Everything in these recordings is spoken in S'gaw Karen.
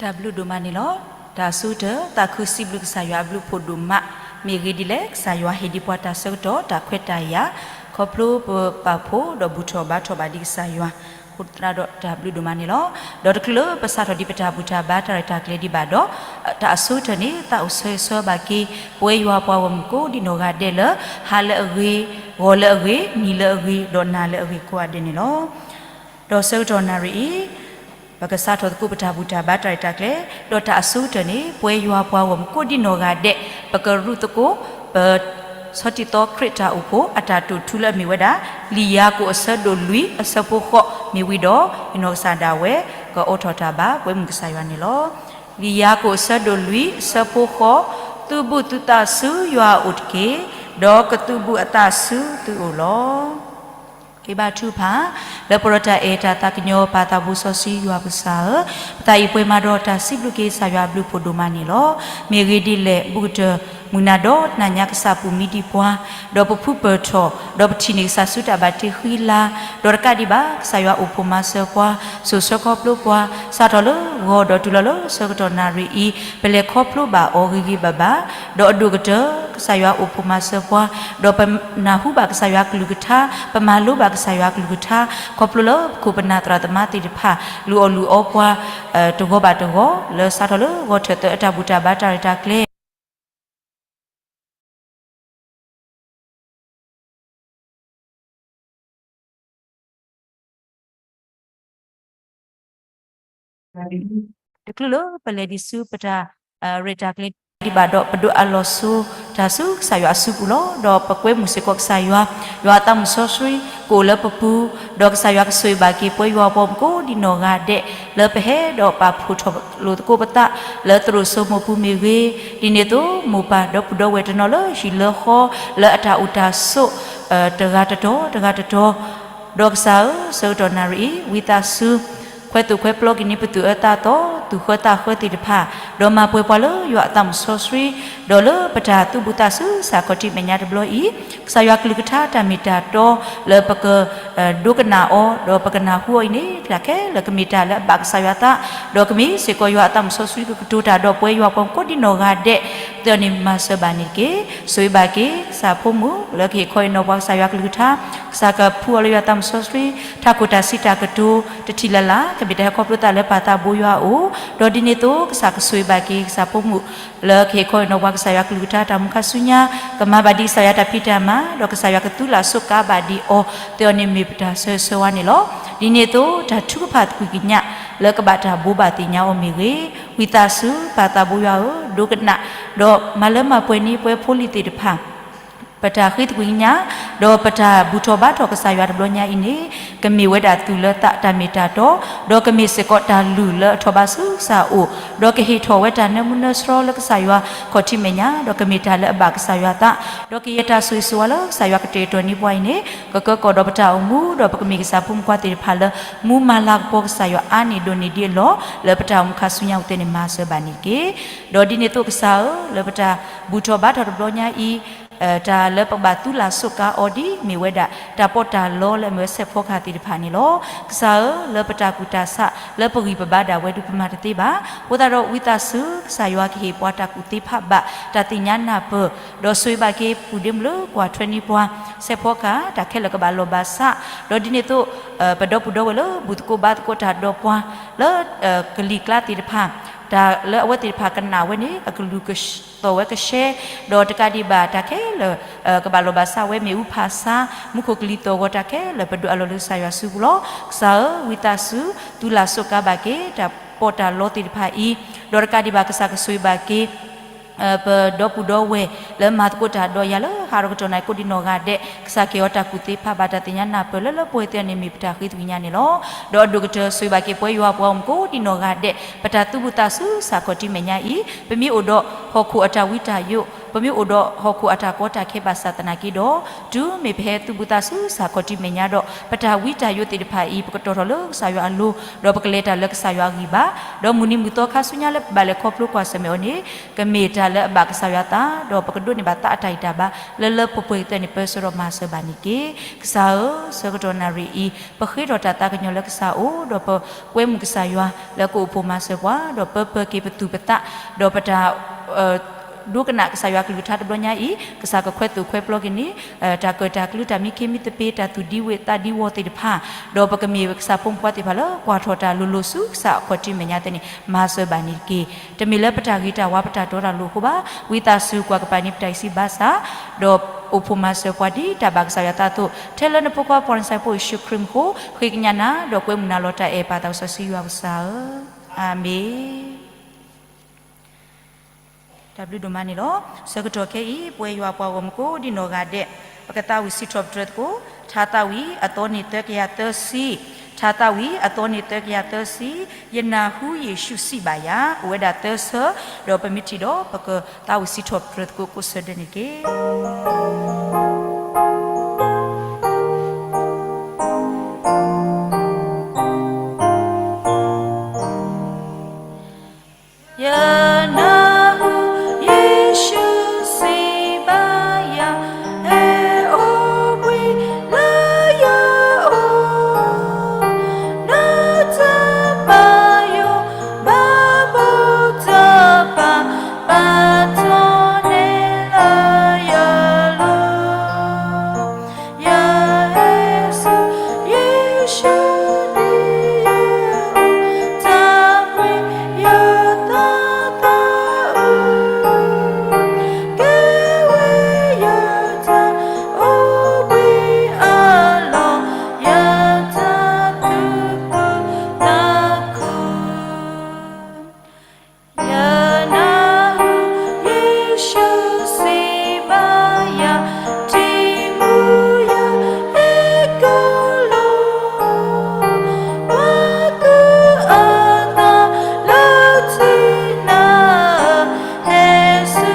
တၢ်ဘျုးဒိၣ်မးန့ၣ်လီၤ. တၢ်အဆိကတၢၢ် သးခုစံးဘျုးကစၢ်ယွၤအဘျုးအဖှိၣ်ဒိၣ်မး, မ့ၢ်ဂ့ၢ်ဒ်လဲၣ် ကစၢ်ယွၤဟ့ၣ်ဒံးပှၤတၢ်ဆၢကတီၢ် တၢ်ခွဲးတၢ်ယာ် ခီဖျိပပာ်ဖှိၣ်ဒီးဘူၣ်ထီၣ်ဘါထီၣ်ဘၣ်ဒံးကစၢ်ယွၤ, အဃိသတးဒီးတၢ်ဘျုးဒိၣ်မးန့ၣ်လီၤ. ဒီးတချုးလၢပစးထီၣ်ဒံးပတၢ်ဘူၣ်တၢ်ဘါတၢ်ရဲၣ်တၢ်ကျဲၤဒံးဘၣ်ဒီး တၢ်အဆိကတၢၢ်န့ၣ် သးအိၣ်ဆၢဂ့ၤဆၢဝါဘၣ်က့ၤ ပဝဲယွၤပှၤဂီၢ်မုၢ်ကိးဒံနီၢ်ဂၤဒဲးလၢ ဟါလၢအဂ့ၤ, ဂီၤလၢအဂ့ၤ, နံၤလၢအဂ့ၤ, ဒီးနၤလၢအဂ့ၤကိးဂၤဒဲးန့ၣ်လီၤ. ဒီးဆၢကတီၢ်နၣ်ရံၣ်အံၤ ပကစးထီၣ်သကိးပတၢ်ဘူၣ်တၢ်ဘါတၢ်ရဲၣ်တၢ်ကျဲၤ, ဒီးတၢ်အဆိကတၢၢ်န့ၣ် ပဝဲယွၤပှၤဂီၢ်မုၢ်ကိးဒံနီၢ်ဂၤဒဲး ပကရူၢ်သကိး ပ ဆီတံၢ်သီခရံာ်တၢ်အိၣ်ဖှိၣ် အတၢ်တိာ်ထူလၢအမ့ၢ်ဝဲဒၣ် လံာ်ယၤကိာ်အဆၢဒိၣ်လွံၢ် အဆၢဖိဃိး မ့ၢ်ဝံၤဒီး ယနီၢ်ကစၢ်ဒၣ်ဝဲ ကအိးထီၣ်တၢ်ဘါပှဲၤမုၢ်ကစၢ်ယွၤန့ၣ်လီၤ. လံာ်ယၤကိာ်အဆၢဒိၣ်လွံၢ် အဆၢဖိဃိး, သုဘူးသုသးဆူယွၤအအိၣ်တက့ၢ်, ဒီးကသုးဘူးအသးဆူသုအိၣ်လီၤ. ဃ့ဘါထုကဖၣ်, လၢပှဲၤဒီးတၢ်အဲၣ်တၢ်သးကညီၤ ပၢ်သးဘိစီဆှံယွၤပကစၢ်ဧၢ, ပသးအံၤပှဲၤမးဒီးတၢ်စံးဘျုးက့ၤကစၢ်ယွၤအဘျုးအဖှိၣ်ဒိၣ်မးန့ၣ်လီၤ. မ့ၢ်ဂ့ၢ်ဒ်လဲၣ် ဘူးကတၢၢ် မုၢ်နၤဒီးနၤညါကစၢ်ပူၤမံဒံးပှၤ, ဒီးပဖုပၢၢ်ထီၣ်, ဒီးပထံၣ်န့ၢ်ကစၢ်ဆူတၢ်ဘၣ်တ့ဃံလၤ, ဒီးတကးဒံးဘၣ် ကစၢ်ယွၤအိၣ်ဖှိၣ်မၤစၢၤပှၤ, စိာ်ဆှၢခီဖျိပှၤ, စးထီၣ်လၢဂီၤဒီးတုၤလီၤလၢဆၢကတီၢ်နၣ်ရံၣ်အံၤ ပလဲၤခီဖျိဘၣ်အီၤဂ့ၤဂ့ၤဘၣ်ဘၣ်, ဒီးအဒိၣ်ကတၢၢ် ကစၢ်ယွၤအိၣ်ဖှိၣ်မၤစၢၤပှၤ, ဒီးပနၢ်ဟူဘၣ်ကစၢ်ယွၤကလုၢ်ကထါ, ပမၤလိဘၣ်ကစၢ်ယွၤကလုၢ်ကထါ, ခီဖျိလၢပခိၣ်ပနၢ်သရၣ်သမါသ့ၣ်တဖၣ် လုၢ်အီၣ်လုၢ်အီပှၤ တဂီၤဘၣ်တဂီၤ လၢစးထီၣ်လၢဂီၤထၢၣ်သၢအတၢ်ဘူၣ်တၢ်ဘါတၢ်ရဲၣ်တၢ်ကျဲၤ တချုးလၢပလဲၤဒံးဆူပတၢ်ရဲၣ်တၢ်ကျဲၤဒံးဘၣ်ဒီး ပဒိးအးလီၤဆိတၢ်ဆူကစၢ်ယွၤအစုပူၤလီၤ. ဒီးပကွဲမုာ်စ့ၢ်ကီးကစၢ်ယွၤ, ယွၤအသးမုၢ်စီဆှံ ကအိၣ်လၢပပူၤ, ဒီးကစၢ်ယွၤကဆိၣ်ဂ့ၤဘၣ်က့ၤပဝဲယွၤပှၤဂီၢ်မုၢ်ကိးဒံနီၢ်ဂၤဒဲး လၢပဟဲဒီးပာ်ဖှိၣ်ထီၣ်လိာ်သကိးပသး လၢသရိာ်စိမိၢ်ပူၤမ့ၢ်ဂ့ၤ, ဒ်န့ၣ်အသိး မိၢ်ပၢ်ဒီပုၢ်ဒီဝဲၢ်တနီၤလၢဟံၣ်လၢဃီ လၢအတၢ်အိၣ်တၢ်ဆိး တဂၤတတီၤ တဂၤတတီၤ ဒီးကစၢ်ဧၢ, ဆၢကတီၢ်နၣ်ရံၣ်အံၤ ဝံသးစူၤ ခွဲးသိၣ်ခွဲးပျီက့ၤန့ၢ်ပသူၣ်အၢသးသီ, သူၣ်ဃၢသးဃၢသ့ၣ်တဖၣ်, ဒီးမၤပှဲၤပှၤလၢယွၤအသးမုၢ်စီဆှံ, ဒီးလၢပတၢ်သူၣ်ဘူးသးဆူစးခီၣ်ထံးမဲာ်ညါတဘျီအံၤ, ကစၢ်ယွၤကလုၢ်ကထါတၢ်မ့ၢ်တၢ်တီ လၢပက ဒိကနၣ်အီၤ, ဒီးပကနၢ်ဟူအီၤအံၤန့ၣ် တၢ်ခဲလၢာ်ကမ့ၢ်တၢ်လၢအဘၣ်ကစၢ်ယွၤသး, ဒီးကမ့ၢ်စ့ၢ်ကီးယွၤအသးမုၢ်စီဆှံကကတိၤတၢ်ဒီးပဝဲယွၤပှၤဂီၢ်မုၢ်ကိးဒံနီၢ်ဂၤဒဲး, သ့ၣ်အီၤန့ၣ်မၤစၢၤဘၣ်န့ၣ်တက့ၢ်. ဆိၣ်ဂ့ၤဘၣ်က့ၤ ကစၢ်ဖိမုၣ် လၢကဟ့ၣ်ခီဟ့ၣ်နီၤပှၤကစၢ်ယွၤကလုၢ်ကထါ, ကစၢ်ကဖှူအီၤလၢယွၤအသးမုၢ်စီဆှံ, ထးခိၣ်တၢ်စံးတၢ်ကတိၤ တထံၣ်လၢ်လၢ် ကမ့ၢ်တၢ်ဟဲခီဖျိသးလၢပၢ်သးဘိယွၤအအိၣ်, ဒီးဒ်န့ၣ်အသိး ကစၢ်ကဆိၣ်ဂ့ၤဘၣ်က့ၤ ကစၢ်ဖိမုၣ် လၢကဟ့ၣ်ခီဟ့ၣ်နီၤပှၤကစၢ်ယွၤကလုၢ်ကထါ တၢ်မူခါဆူညါ, ကမၤဘၣ်ဒံးကစၢ်ယွၤတၢ်ဖံးတၢ်မၤ, ဒီးကစၢ်ယွၤကသူလၢ်ဆိးကါဘၣ်ဒံးအီၤ, သ့ၣ်အီၤန့ၣ်မ့ၢ်ပတၢ်ဆၢဂ့ၤဆၢဝါန့ၣ်လီၤ. ဒ်န့ၣ်အသိး တၢ်ထုကဖၣ်သကွံာ်ကညး လၢကဘၣ်တၢ်ဘိးဘၣ်သ့ၣ်ညါအီၤမ့ၢ်ဂ့ၤ, ဝံသးစူၤ ပၢ်သးဘိယွၤဧၢ, ဒိကနၣ်, ဒီးမၤလၢမၤပှဲၤန့ၢ်ပဝဲဖိလံၤသ့ၣ်တဖၣ် ပတၢ်ဃ့သကွံာ်ကညး, ဒီးပတၢ်ဘူၣ်ထီၣ်ဘါထီၣ်ကစၢ်ယွၤတဘျီညါအံၤန့ၣ်, ကမ့ၢ်ဝဲဒၣ်သူၣ်လၢသးတၢ်မ့ၢ်တၢ်တီ, ဒီးကမ့ၢ်စ့ၢ်ကီးတၢ်လုၢ်လၢအထီၣ်ဘးဆူကစၢ်အအိၣ်, ဒီးကဟ့ၣ်ထီၣ်ဝဲတၢ်နၢမူနၢဆှီလၢကစၢ်ယွၤခီၣ်ထံးမဲာ်ညါ, ဒီးကမ့ၢ်တၢ်လၢအဘၣ်ကစၢ်ယွၤသး, ဒီးကယဲၢ်တၢ်ဆိၣ်ဂ့ၤဆိၣ်ဝါလၢကစၢ်ယွၤကတဲာ်ကတီၤန့ၢ်ပှၤအံၤန့ၣ်, ကကၢကီၣ်ဒီးပတၢ်အိၣ်မူ, ဒီးပကမ့ၢ်ကစၢ်ဖိမုၣ်ခွါသ့ၣ်တဖၣ်လၢ မူမၤလၤကပီၤကစၢ်ယွၤအါန့ၢ်ဒိၣ်န့ၢ်ဒ်အလီၢ်, လၢပတၢ်အိၣ်မူခါဆူညါအဝဲသ့ၣ်န့ၣ်မၤစၢၤဘၣ်န့ၣ်တက့ၢ်. ဒီးဒ်န့ၣ်အသိးကစၢ်ဧၢ, လၢပတၢ်ဘူၣ်ထီၣ်ဘါထီၣ်တဘျီညါအံၤ, တၢ်လၢပကဘၣ်သူလၢ်ဆိးကါအီၤဒ်မ့ၢ်ဝဲဒၣ် တၢ်ပီးတၢ်လီလၢအမ့ၢ်ဝဲစဲးဖီကဟၣ်သ့ၣ်တဖၣ်န့ၣ်လီၤ. ကစၢ်ဧၢ, လၢပတၢ်ကူၣ်တၢ်ဆး လၢပဂံၢ်ပဘါဒၣ်ဝဲဒုးပမၤတသ့ဘၣ်. အဃိသတးဒီးဝံသးစူၤ ကစၢ်ယွၤကဟ့ၣ်ပှၤတၢ်ကူၣ်သ့ဖးဘၣ် တၢ်သ့ၣ်ညါနၢ်ပၢၢ်, ဒီးဆိၣ်ဂ့ၤဘၣ်က့ၤပူၤဒ့မုၢ်လၢကွၢ်ထွဲန့ၢ်ပှၤ စဲးဖီကဟၣ် တၢ်ခဲလၢာ်ကဘၣ်လီၢ်ဘၣ်စး, ဒီးဒ်န့ၣ်အသိး ပဒီပုၢ်ဒီဝဲၢ်လၢဘူၣ်သကိးဘါသကိးတၢ်ဒီးပှၤ လၢ ကလံၤကျါသ့ၣ်တဖၣ်, တၢ်လၢအဝဲသ့ၣ်တဖၣ်ကနၣ်ဝဲန့ၣ် အကလူၤကသိးဝဲကရှဲ, ဒီးတကးဒံးဘၣ်တၢ်ခဲလၢာ် ကဘၣ်လီၢ်ဘၣ်စးဝဲ မ့ၣ်အူဖးဆါ, မူခိၣ်ကလံၤသီၣ်ဂီၤတၢ်ခဲလၢာ် ပဒိးအးလီၤလၢကစၢ်ယွၤစုပူၤလီၤ. ကစၢ်ဧၢ, ဝံသးစူၤ သူလၢ်ဆိးကါဘၣ်က့ၤ တၢ်ပီးတၢ်လီသ့ၣ်တဖၣ်အံၤ, ဒီးတကးဒံးဘၣ်ကစၢ်ကဆိၣ်ဂ့ၤဘၣ်က့ၤ ပဒီပုၢ်ဒီဝဲၢ်လၢမၤသကိးတၢ်ဒီးယၤလၢဟးဒီးကတီၢ်နၣ်ရံၣ်ကိးဒံနီၢ်ဂၤဒဲး, ကစၢ်ကဟ့ၣ်အီၤတၢ်ကူၣ်သ့ဖးဘၣ် တၢ်သ့ၣ်ညါနၢ်ပၢၢ်လၢလၢပှဲၤပှဲၤသ့ၣ်အီၤန့ၣ်မ့ၢ်ပတၢ်ဃ့သကွံာ်ညါန့ၣ်လီၤ. ဒီးအဒိၣ်ကတၢၢ်ဆိၣ်ဂ့ၤဘၣ်က့ၤပဝဲယွၤပှၤဂီၢ်မုၢ်ကိးဒံနီၢ်ဂၤဒဲး, ပတၢ်သူၣ်ဘူးသးဆူစးခီၣ်ထံးမဲာ်ညါအံၤ, ပမ့ၢ်အိၣ်ဒီးဟီၣ်ခိၣ်အတၢ်ဝံတၢ်ယိး ပမ့ၢ်အိၣ်ဒီးဟီၣ်ခိၣ်အတၢ်ကီတၢ်ခဲဘၣ်ဆၣ်သနာ်က့ဒီး, တုၤမ့ၢ်ပဟဲသုးဘူးသးဆူကစၢ်ခီၣ်ထံးမဲာ်ညါဒီး, ပတၢ်ဝံတၢ်ယိးသ့ၣ်တဖၣ်အံၤ ပကတီၣ်ထီၣ်လၢကစၢ်ယွၤအလိၤ, ဒီးပကလဲၤတၢ်လၢကစၢ်ယွၤအဂံၢ်ဘါ, ဒီးမုၢ်နံၤမုၢ်သီခါဆူညါလၢပဘၣ်လဲၤခီဖျိကွၢ်ဆၢၣ်မဲာ်အီၤန့ၣ်, ကမ့ၢ်တၢ်လၢအဘၣ်ကစၢ်ယွၤသး, ဒီးပကဒိးန့ၢ်ဘၣ်သးအတၢ်ဂံၢ်တၢ်ဘါ လၢလၢပှဲၤပှဲၤကတၢၢ်န့ၣ် ပၢဆှၢဒီးမၤစၢၤဘၣ်န့ၣ်တက့ၢ်. ကစၢ်ဧၢ, ဆၢကတီၢ်နၣ်ရံၣ်အံၤ, ပဃ့ထီၣ်တၢ်သးကညီၤလၢကစၢ်အအိၣ်, ဒီးပကွဲမုာ်ကစၢ်ယွၤလၢကအိၣ်ဖှိၣ်မၤစၢၤပှၤ, ဒီးပပၢၤက့ၤပသူၣ်ပသး, ဒီးပတၢ် ဒိကနၣ်ကစၢ်ယွၤကလုၢ်ကထါတဘျီညါအံၤ, ကစၢ်ကခွဲးသိၣ်ခွဲးပျီက့ၤန့ၣ်, တၢ်ကၢၣ်တၢ်ကျူ တၢ်မံခ့မံသပ့ၤ တၢ်သူၣ်ဒံဝ့ၢ်သးဒံဝီၤသ့ၣ်တဖၣ်, ဒီးပကမ့ၢ်ကစၢ်ဖိမုၣ်ဖိခွါသ့ၣ်တဖၣ်လၢ ကွၢ်ထီၣ်တၢ်လိၤလိၤဆူကစၢ်အခီၣ်ထံးမဲာ်ညါသ့န့ၣ် မၤစၢၤဘၣ်န့ၣ်တက့ၢ်. တမ့ၢ်လၢပတၢ်ဂ့ၤတၢ်ဝါ ပတၢ်တီတၢ်လိၤအဃိဘၣ်, ဝံသးစူၤကွၢ်ကပၤန့ၢ်ပတၢ်အံးစံးဘၣ်ဆၣ်, ဒီးအိၣ်ဖှိၣ်မၤစၢၤပှၤဒ်တၢ်ဘၣ်ကစၢ်ယွၤသးအသိး, ထဲလၢနဖိခွါပှၤကစၢ်ဖိယ့ၣ်ၡူးခရံာ်မူးအဃိ, ဃ့ကညးနၤ, ဒီးကွဲမုာ်နၤလီၤတၢ်အဲၣ်ပၢ်သးစီဆှံယွၤကစၢ်ဧၢ, အၤမ့ၣ်. တၢ်ဘျုးဒိၣ်မးန့ၣ်လီၤ. ဆၢကတီၢ်ခဲအံၤ ပဝဲယွၤပှၤဂီၢ်မုၢ်ကိးဒံနီၢ်ဂၤဒဲး, ပကသးဝံၣ်စံးထီၣ်ပတြၢၤသကိး, ထါသးဝံၣ်အသီန့ၣ်သၢကယၤသၢဆံ, ထါသးဝံၣ်အသီန့ၣ်သၢကယၤသၢဆံ, ယနၢ်ဟူယ့ၣ်ၡူးစံးဘၣ်ယၤ, အိၣ်ဝဲဒၣ်သၢဆၢ, ဒီးပမ့ၢ်ထံၣ်ဒီး ပကသးဝံၣ်စံးထီၣ်ပတြၢၤသကိးကိးဆၢဒဲးန့ၣ်တက့ၢ်. ယနၢ်ဟူယ့ၣ်ၡူးစံးဘၣ်ယၤ, ဟဲအိၣ်ဘှံးလၢယအိၣ်, နတၢ်ပာ်ယိာ်ဘၣ်ဘိးတၢ်ပာ်, ပာ်ထီၣ်န့ၢ်လၢယလိၤ. ယဟဲဆူယ့ၣ်ၡူးဒ်ယအိၣ်, တၢ်ပှ့ၤယသးသးအုး, ကဲဝဲယတၢ်အိၣ်ဘှံးအလီၢ်, ယတၢ်သူၣ်ခုသးခု. ယနၢ်ဟူယ့ၣ်ၡူးစံးဘၣ်ယၤ, ထံၣ်မူယဟဲကလီၤ, ပှၤသူၣ်အသးလၢထံနၤ, ဟဲဆူ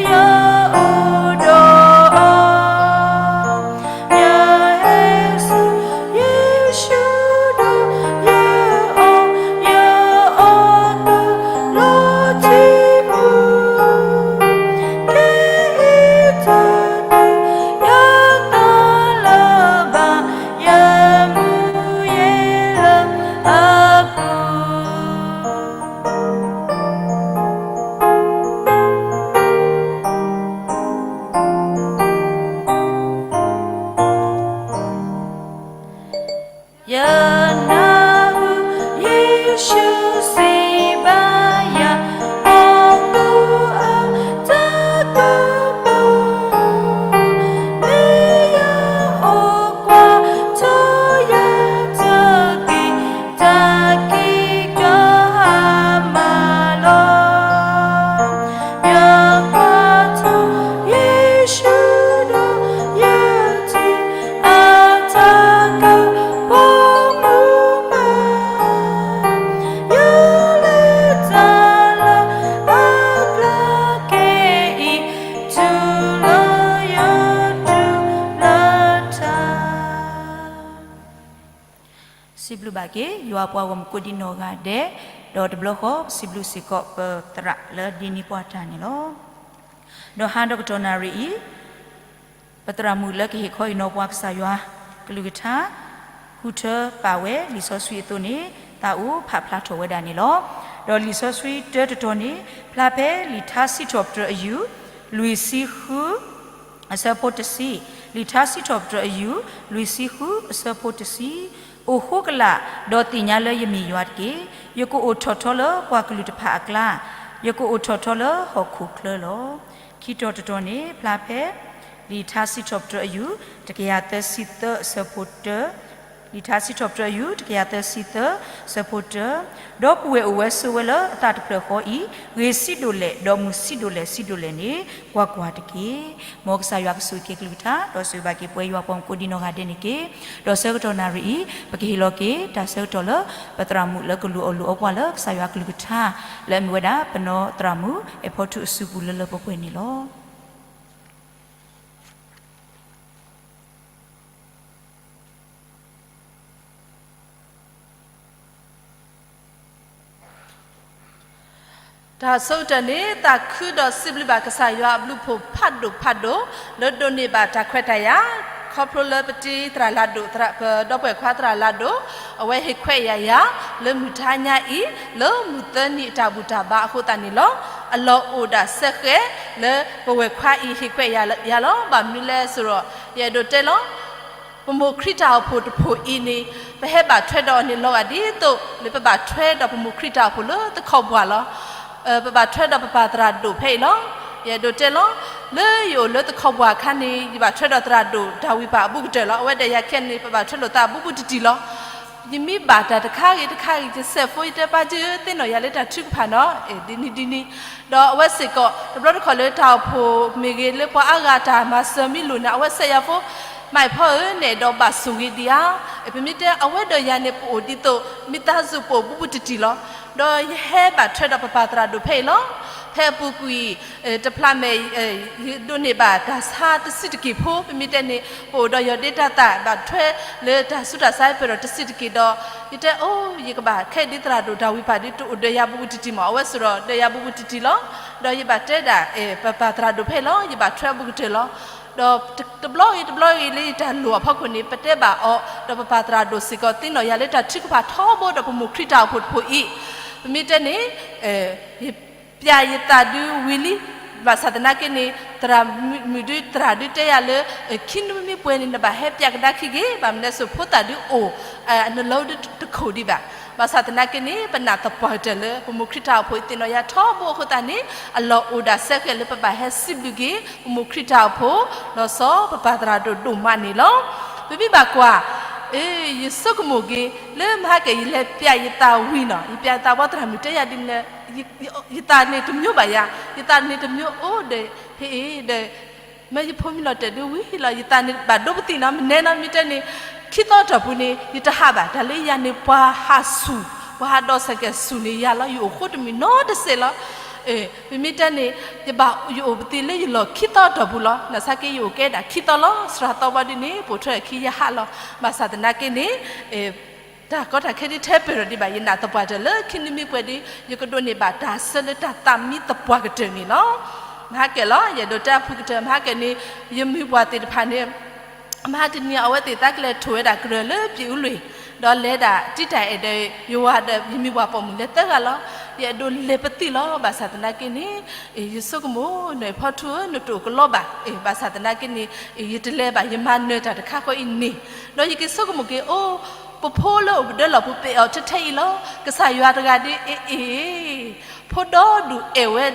ယအိၣ်ဒီးအီၤ. ယဟဲဆူယ့ၣ်ၡူးဒီးယအီၣ်, ယအီၣ်ကလီၤထံမူ, ကဟ့ၣ်တၢ်သူၣ်ယသးလၢဘၣ်, ယမူယဲလၢအပူၤ. ယနၢ်ဟူယ့ၣ်ၡူးစံးဘၣ်ယၤ, ပိာ်မုၣ်အတၢ်ကပီၤ, မ့ၢ်ယအိၣ်ကွၢ်ထီၣ်ယၤတက့ၢ်, တၢ်ကံၢ်ကဟါမၢ်လီၤ. ယကွၢ်ထီၣ်ယ့ၣ်ၡူးဒီးယထံၣ်အတၢ်ကပီၤမုာ်မး, ယလဲၤတၢ်လၢအကျါက့ၤအံၤ, တုၤလၢယတုၤလၢတၢ် စံးဘျုးဘၣ်က့ၤ ယွၤပှၤဂီၢ်မုၢ်ကိးဒံနီၢ်ဂၤဒဲး, ဒီးတဘျီဃီ ပစံးဘျုးစ့ၢ်ကီးပသရၣ်လၢဒ်န့ၣ်ပှၤတၢ်န့ၣ်လီၤ. ဒီးဟါဒီကတီၢ်နၣ်ရံၣ်အံၤ, ပသရၣ်မုၣ်လၢကဟ့ၣ်ခီဟ့ၣ်နီၤပှၤကစၢ်ယွၤကလုၢ်ကထါ, ဃုထၢပာ်ဝဲလံာ်စီဆှံအသိးန့ၣ်, သးအိၣ်ဖးဖျါထီၣ်ဝဲဒၣ်န့ၣ်လီၤ. ဒီးလံာ်စီဆှံတၢတတီၤန့ၣ် ဖျါဖဲလံာ်ထါစံးထီၣ်ပတြၢၤအယူၢ် လွံၢ်ဆံဃု အဆၢဖိတဆံ, လံာ်ထါစံးထီၣ်ပတြၢၤအယူၢ် လွံၢ်ဆံဃု အဆၢဖိတဆံ, အိၣ်ဃိကလာ်, ဒီးသ့ၣ်ညါလၢယမ့ၢ်ယွၤတက့ၢ်. ယကအိၣ်ထီၣ်ထီလၢပှၤကလုာ်တဖၣ်အကျါ, ယကအိၣ်ထီၣ်ထီလၢဟီၣ်ခိၣ်ချၢလီၤ. ခံတီၤတတီၤန့ၣ် ဖျါဖဲ လံာ်ထါစံးထီၣ်ပတြၢၤအယူၢ် တကယၤသၢဆံသၢ အဆၢဖိတၢ, လံာ်ထါစံးထီၣ်ပတြၢၤအယူၢ် တကယၤသၢဆံသၢ အဆၢဖိတၢ, ဒီးပုၢ်ဝဲၢ်အိၣ်ဝဲဆိးဝဲလၢအသးတဖျၢၣ်ဃီအံၤ, ဂ့ၤဆံးဒိၣ်လဲၣ်, ဒီးမုာ်ဆံးဒိၣ်လဲၣ်ဆံးဒိၣ်လဲၣ်န့ၣ်, ကွၢ်ကွၢ်တက့ၢ်. မ်ကစၢ်ယွၤကဆိၣ်ဂ့ၤက့ၤကလုၢ်ကထါ, ဒီးဆိၣ်ဂ့ၤဘၣ်က့ၤပဝဲယွၤပှၤမုၣ်ကိးဒံနီၢ်ဂၤဒဲးန့ၣ်တက့ၢ်. ဒီးဆၢကတီၢ်နၣ်ရံၣ်အံၤ, ပကဟ့ၣ်လီၤက့ၤတၢ်ဆၢကတီၢ်လၢ ပသရၣ်မုၣ်လၢကလူၤအီၣ်လူၤအီပှၤလၢကစၢ်ယွၤကလုၢ်ကထါ, လၢအမ့ၢ်ဝဲဒၣ် ပနီၢ်သရၣ်မုၣ် အဲၣ်ဖီထူအစုပူၤလၢလၢပှဲၤပှဲၤန့ၣ်လီၤ. တၢ်ဆိကတၢၢ်န့ၣ် သးခုဒီးစံးဘျုးဘၣ်ကစၢ်ယွၤအဘျုးအဖှိၣ်ဖးဒိၣ်ဖးဒိၣ် လၢဒိးန့ၢ်ဘၣ်တၢ်ခွဲးတၢ်ယာ် ခီဖျိလၢပတံၤသရၣ်လၤဒိၣ် ပဒီပုၢ်ဝဲၢ်ခွါသရၣ်လၤဒိၣ် အဝဲဟ့ၣ်ခွဲးယာ်ယၤ လၢမုၢ်ထါညါအံၤ လၢမုၢ်သၢနံၤအတၢ်ဘူၣ်တၢ်ဘါအဃိသတးန့ၣ်လီၤ. အလီၢ်အိၣ်ဒၣ်စဲဃဲး လၢပဝဲၢ်ခွါအံၤဟ့ၣ်ခွဲးယာ်ယၤလီၤ. ဘၣ်မနုၤလဲၣ်စ့ၢ်ကီး ယအဲၣ်ဒိးတဲလီၤ ပမိၢ်ခရံာ်တၢ်အိၣ်ဖှိၣ်တဖှိၣ်အံၤန့ၣ် ပဟဲဘၣ်ထွဲဒီးအီၤန့ၣ်လီၤဂာ်ဒ်သိး လၢပဘၣ်ထွဲဒီးပမိၢ်ခရံာ်တၢ်အိၣ်ဖှိၣ်လၢတခီပှၤလီၤ. ပဘၣ်ထွဲဒီးပပၢ်သရၣ်ဒိၣ်ဖဲအံၤလီၤ. ယအဲၣ်ဒိးတဲလီၤ လၢယအိၣ်လၢတခီပှၤအခါန့ၣ် ယဘၣ်ထွဲဒီးသရၣ်ဒိၣ်တၢ်ဝံၣ်ပၢ်အဘူးကတၢၢ်လီၤ. အဝဲဒီးယၤခဲအံၤန့ၣ် ပဘၣ်ထွဲလိာ်သးအဘူးဘူးတံၢ်တံၢ်လီၤ. ယမ့ၢ်ဘၣ်တၢ်တခါဂ့ၤတခါဂ့ၤ ယစဲးဖိယတဲပၢ်ကၢသ့ၣ်နီၣ်ယၤလၢတၢ်ထုကဖၣ်နီၤ ဒ်န့ၣ်ဒ်န့ၣ်, ဒီးအဝဲစ့ၢ်ကီး တဘျီတခီၣ်လၢတၢ်အိၣ်ဖှိၣ်မ့ၢ်ဂ့ၤ လၢပှၤအါဂၤတၢ်မၤစၢၤမ့ၢ်လိာ်န့ၣ် အဝဲစဲးယၤဖိ မးဖီဧၢ နအဲၣ်ဒိးဘၣ်ဆိၣ်ဂ့ၤဒံးဧါ. ပမ့ၢ်တဲအဝဲဒီးယၤန့ၣ် ပအိၣ်ဒ်သိး မ့ၢ်သးစူၤပအိၣ်ဘူးဘူးတံၢ်တံၢ်လီၤ. ဒီးယဟဲဘၣ်ထွဲဒီးပပၢ်သရၣ်ဒိၣ်ဖဲအံၤလီၤ. ဖဲအပူၤကွံာ် တဖျးမဲာ် ယဒိးန့ၢ်ဘၣ်တၢ်ဆါတဆံးတက့ၢ်ဖိ ပမ့ၢ်တဲန့ၣ် ပအိၣ်ဒီးယီၤဒ့တၢ်သၣ် ဘၣ်ထွဲလၢတၢ်ဆူးတၢ်ဆါပၢၢ်ဒီးတဆံးတက့ၢ်ဒီး ယတဲအိၣ် ယကဘၣ်ခဲအံၤဒ်သရၣ်ဒိၣ်တၢ်ဝံၣ်ပၢ်ဒ်တအိၣ်ဒီးယၤဘူးဘူးတံၢ်တံၢ်မး အဝဲစ့ၢ်ကီးဒီးယၤဘူးဘူးတံၢ်တံၢ်လီၤ. ဒီးယဘၣ်တဲဒၣ် ပပၢ်သရၣ်ဒိၣ်ဖဲအံၤလီၤ ယဘၣ်ထွဲဘူးကတၢၢ်လီၤ. ဒီးတဘျီဂ့ၤတဘျီဂ့ၤလၢယတၢ်လိၣ်အဖီခိၣ်န့ၣ် ပတဲဘၣ်အီၤ ဒီးပပၢ်သရၣ်ဒိၣ်စ့ၢ်ကီးသ့ၣ်နီၣ်ယၤလၢတၢ်ထုကဖၣ်ထီဘိဒီးပမိၢ်ခရံာ်တၢ်အိၣ်ဖှိၣ်တဖှိၣ်အံၤ ပမ့ၢ်တဲန့ၣ် ယပျဲယသးဒုးဝံၤလံ. ဘၣ်ဆၣ်သနာ်က့န့ၣ် သရၣ်မုၣ်ဒုးသရၣ်ဒုးတဲယၤလၢ ခံနွံမံပှဲၤန့ၣ် နဘၣ်ဟဲပျဲကဒါခံဂ့ၤ ဘၣ်မနုၤလဲၣ်စိဖိသၣ်ဒုးအိၣ် နလၢဒုးတခိၣ်ဒံးဘၣ်. ဘၣ်ဆၣ်သနာ်က့န့ၣ် ပနာ်သပှၢ်ကတၢၢ်လၢ ပမိၢ်ခရံာ်တၢ်အိၣ်ဖှိၣ်အံၤသ့ၣ်နီၣ်ယၤထီဘိအဃိသတးန့ၣ် အလီၢ်အိၣ်ဒၣ်စဲဃဲးလၢပဘၣ်ဟဲစံးဘျုးက့ၤ ပမိၢ်ခရံာ်တၢ်အိၣ်ဖှိၣ် လီၤဆီပပၢ်သရၣ်ဒိၣ်ဒိၣ်မးန့ၣ်လီၤ. ပမ့ၢ်ဘၣ်ကွၢ် ယဆိကမိၣ်က့ၤ လၢမဟါကဲ ယလဲၤပျဲယသးဝံၤနီၤ ယပျဲယသးဘီသရၣ်မုၣ်တဲယၤဒ်လဲၣ် ယသးန့ၣ်တမျိုးဘၣ်ယၤ ယသးန့ၣ်တမျိုးအိၣ်ဒီး ဟ့ၣ်ဒီး မ့ၢ်ယဖိမုၣ်လီၤတဲာ်ဒုးဝံၤလီၤ ယသးန့ၣ်ဘၣ်ဒိပသံနီၤ မနဲနီၤ မ့ၢ်တဲန့ၣ် ခံသီအတီၢ်ပူၤန့ၣ် ယတဟးဘၣ် တၢ်လၢယၤန့ၣ် ပှၤဟးဆူၣ် ပှၤဟးဒီးစဲးကဲးဆူၣ်န့ၢ်ယၤလီၤ ယအိၣ်ဃိတမံၤနီတစဲးလီၤ. မ့မ့ၢ်တဲန့ၣ် ယဘၣ်ယအိၣ်ပသံလၢယလီၢ်ခံသီအတီၢ်ပူၤလီၤ နာ်သက့ ယအိၣ်ကဲဒၣ်ခံသီလီၤ သရၣ်သီဘီဒ်န့ၣ် ပိာ်ထွဲအခံယဟးလီၤ ဘၣ်ဆၣ်သနာ်က့န့ၣ် တၢ်ကီတၢ်ခဲဒ်ထဲပၢၢ်ဒီးဒံးဘၣ် ယနာ်သပှၢ်တၢၢ်လၢခံနွံမံပှဲၤဒ် ယကဒိးန့ၢ်ဘၣ်တၢ်ဆၢလၢတၢ်သးမံသပှၢ်ကတၢၢ်န့ၣ်လီၤ. မဟါကဲလီၤ ယအဲၣ်ဒိးတဲအဖုၣ်ကတၢၢ် မဟါကဲန့ၣ် ယမုၢ်ပှၢ်သ့ၣ်တဖၣ်န့ၣ် မဟါတနံၤအဝဲသ့ၣ်သးကလဲၤထိၣ်ဝဲဒၣ်ကရၢၢ်လၢပျံၤအူလွံၢ် ဒီးလဲၤဒၣ်တံၢ်တၢ်အဲၣ်ဒီး ယဝၤဒီးယမုၢ်ပှၢ်ပိာ်မုၣ်လဲၤသၢဂၤလီၤ. ယအဲၣ်ဒိးလဲၤပသံလီၤ ဘၣ်ဆၣ်သနာ်က့န့ၣ် ယဆိကမိၣ် နီၢ်ဖီထူဧၢ နတအိၣ်ကလီဘၣ် ဘၣ်ဆၣ်သနာ်က့န့ၣ် ယတလဲၤဘၣ် ယမၤနၢၤတၢ်တခါဃီအံၤန့ၣ် ဒီးယက့ၤဆိကမိၣ်က့ၤ အိၣ် ပဖိလၢအိၣ်ပဒၢလီၢ်ပူၤ ပအဲၣ်အီၤထဲထဲအံၤလီၤ. ကစၢ်ယွၤတဂၤဒ်အ့ၣ်အ့ၣ် ဖိဒီဒူၣ်အဲၣ်ဝဲ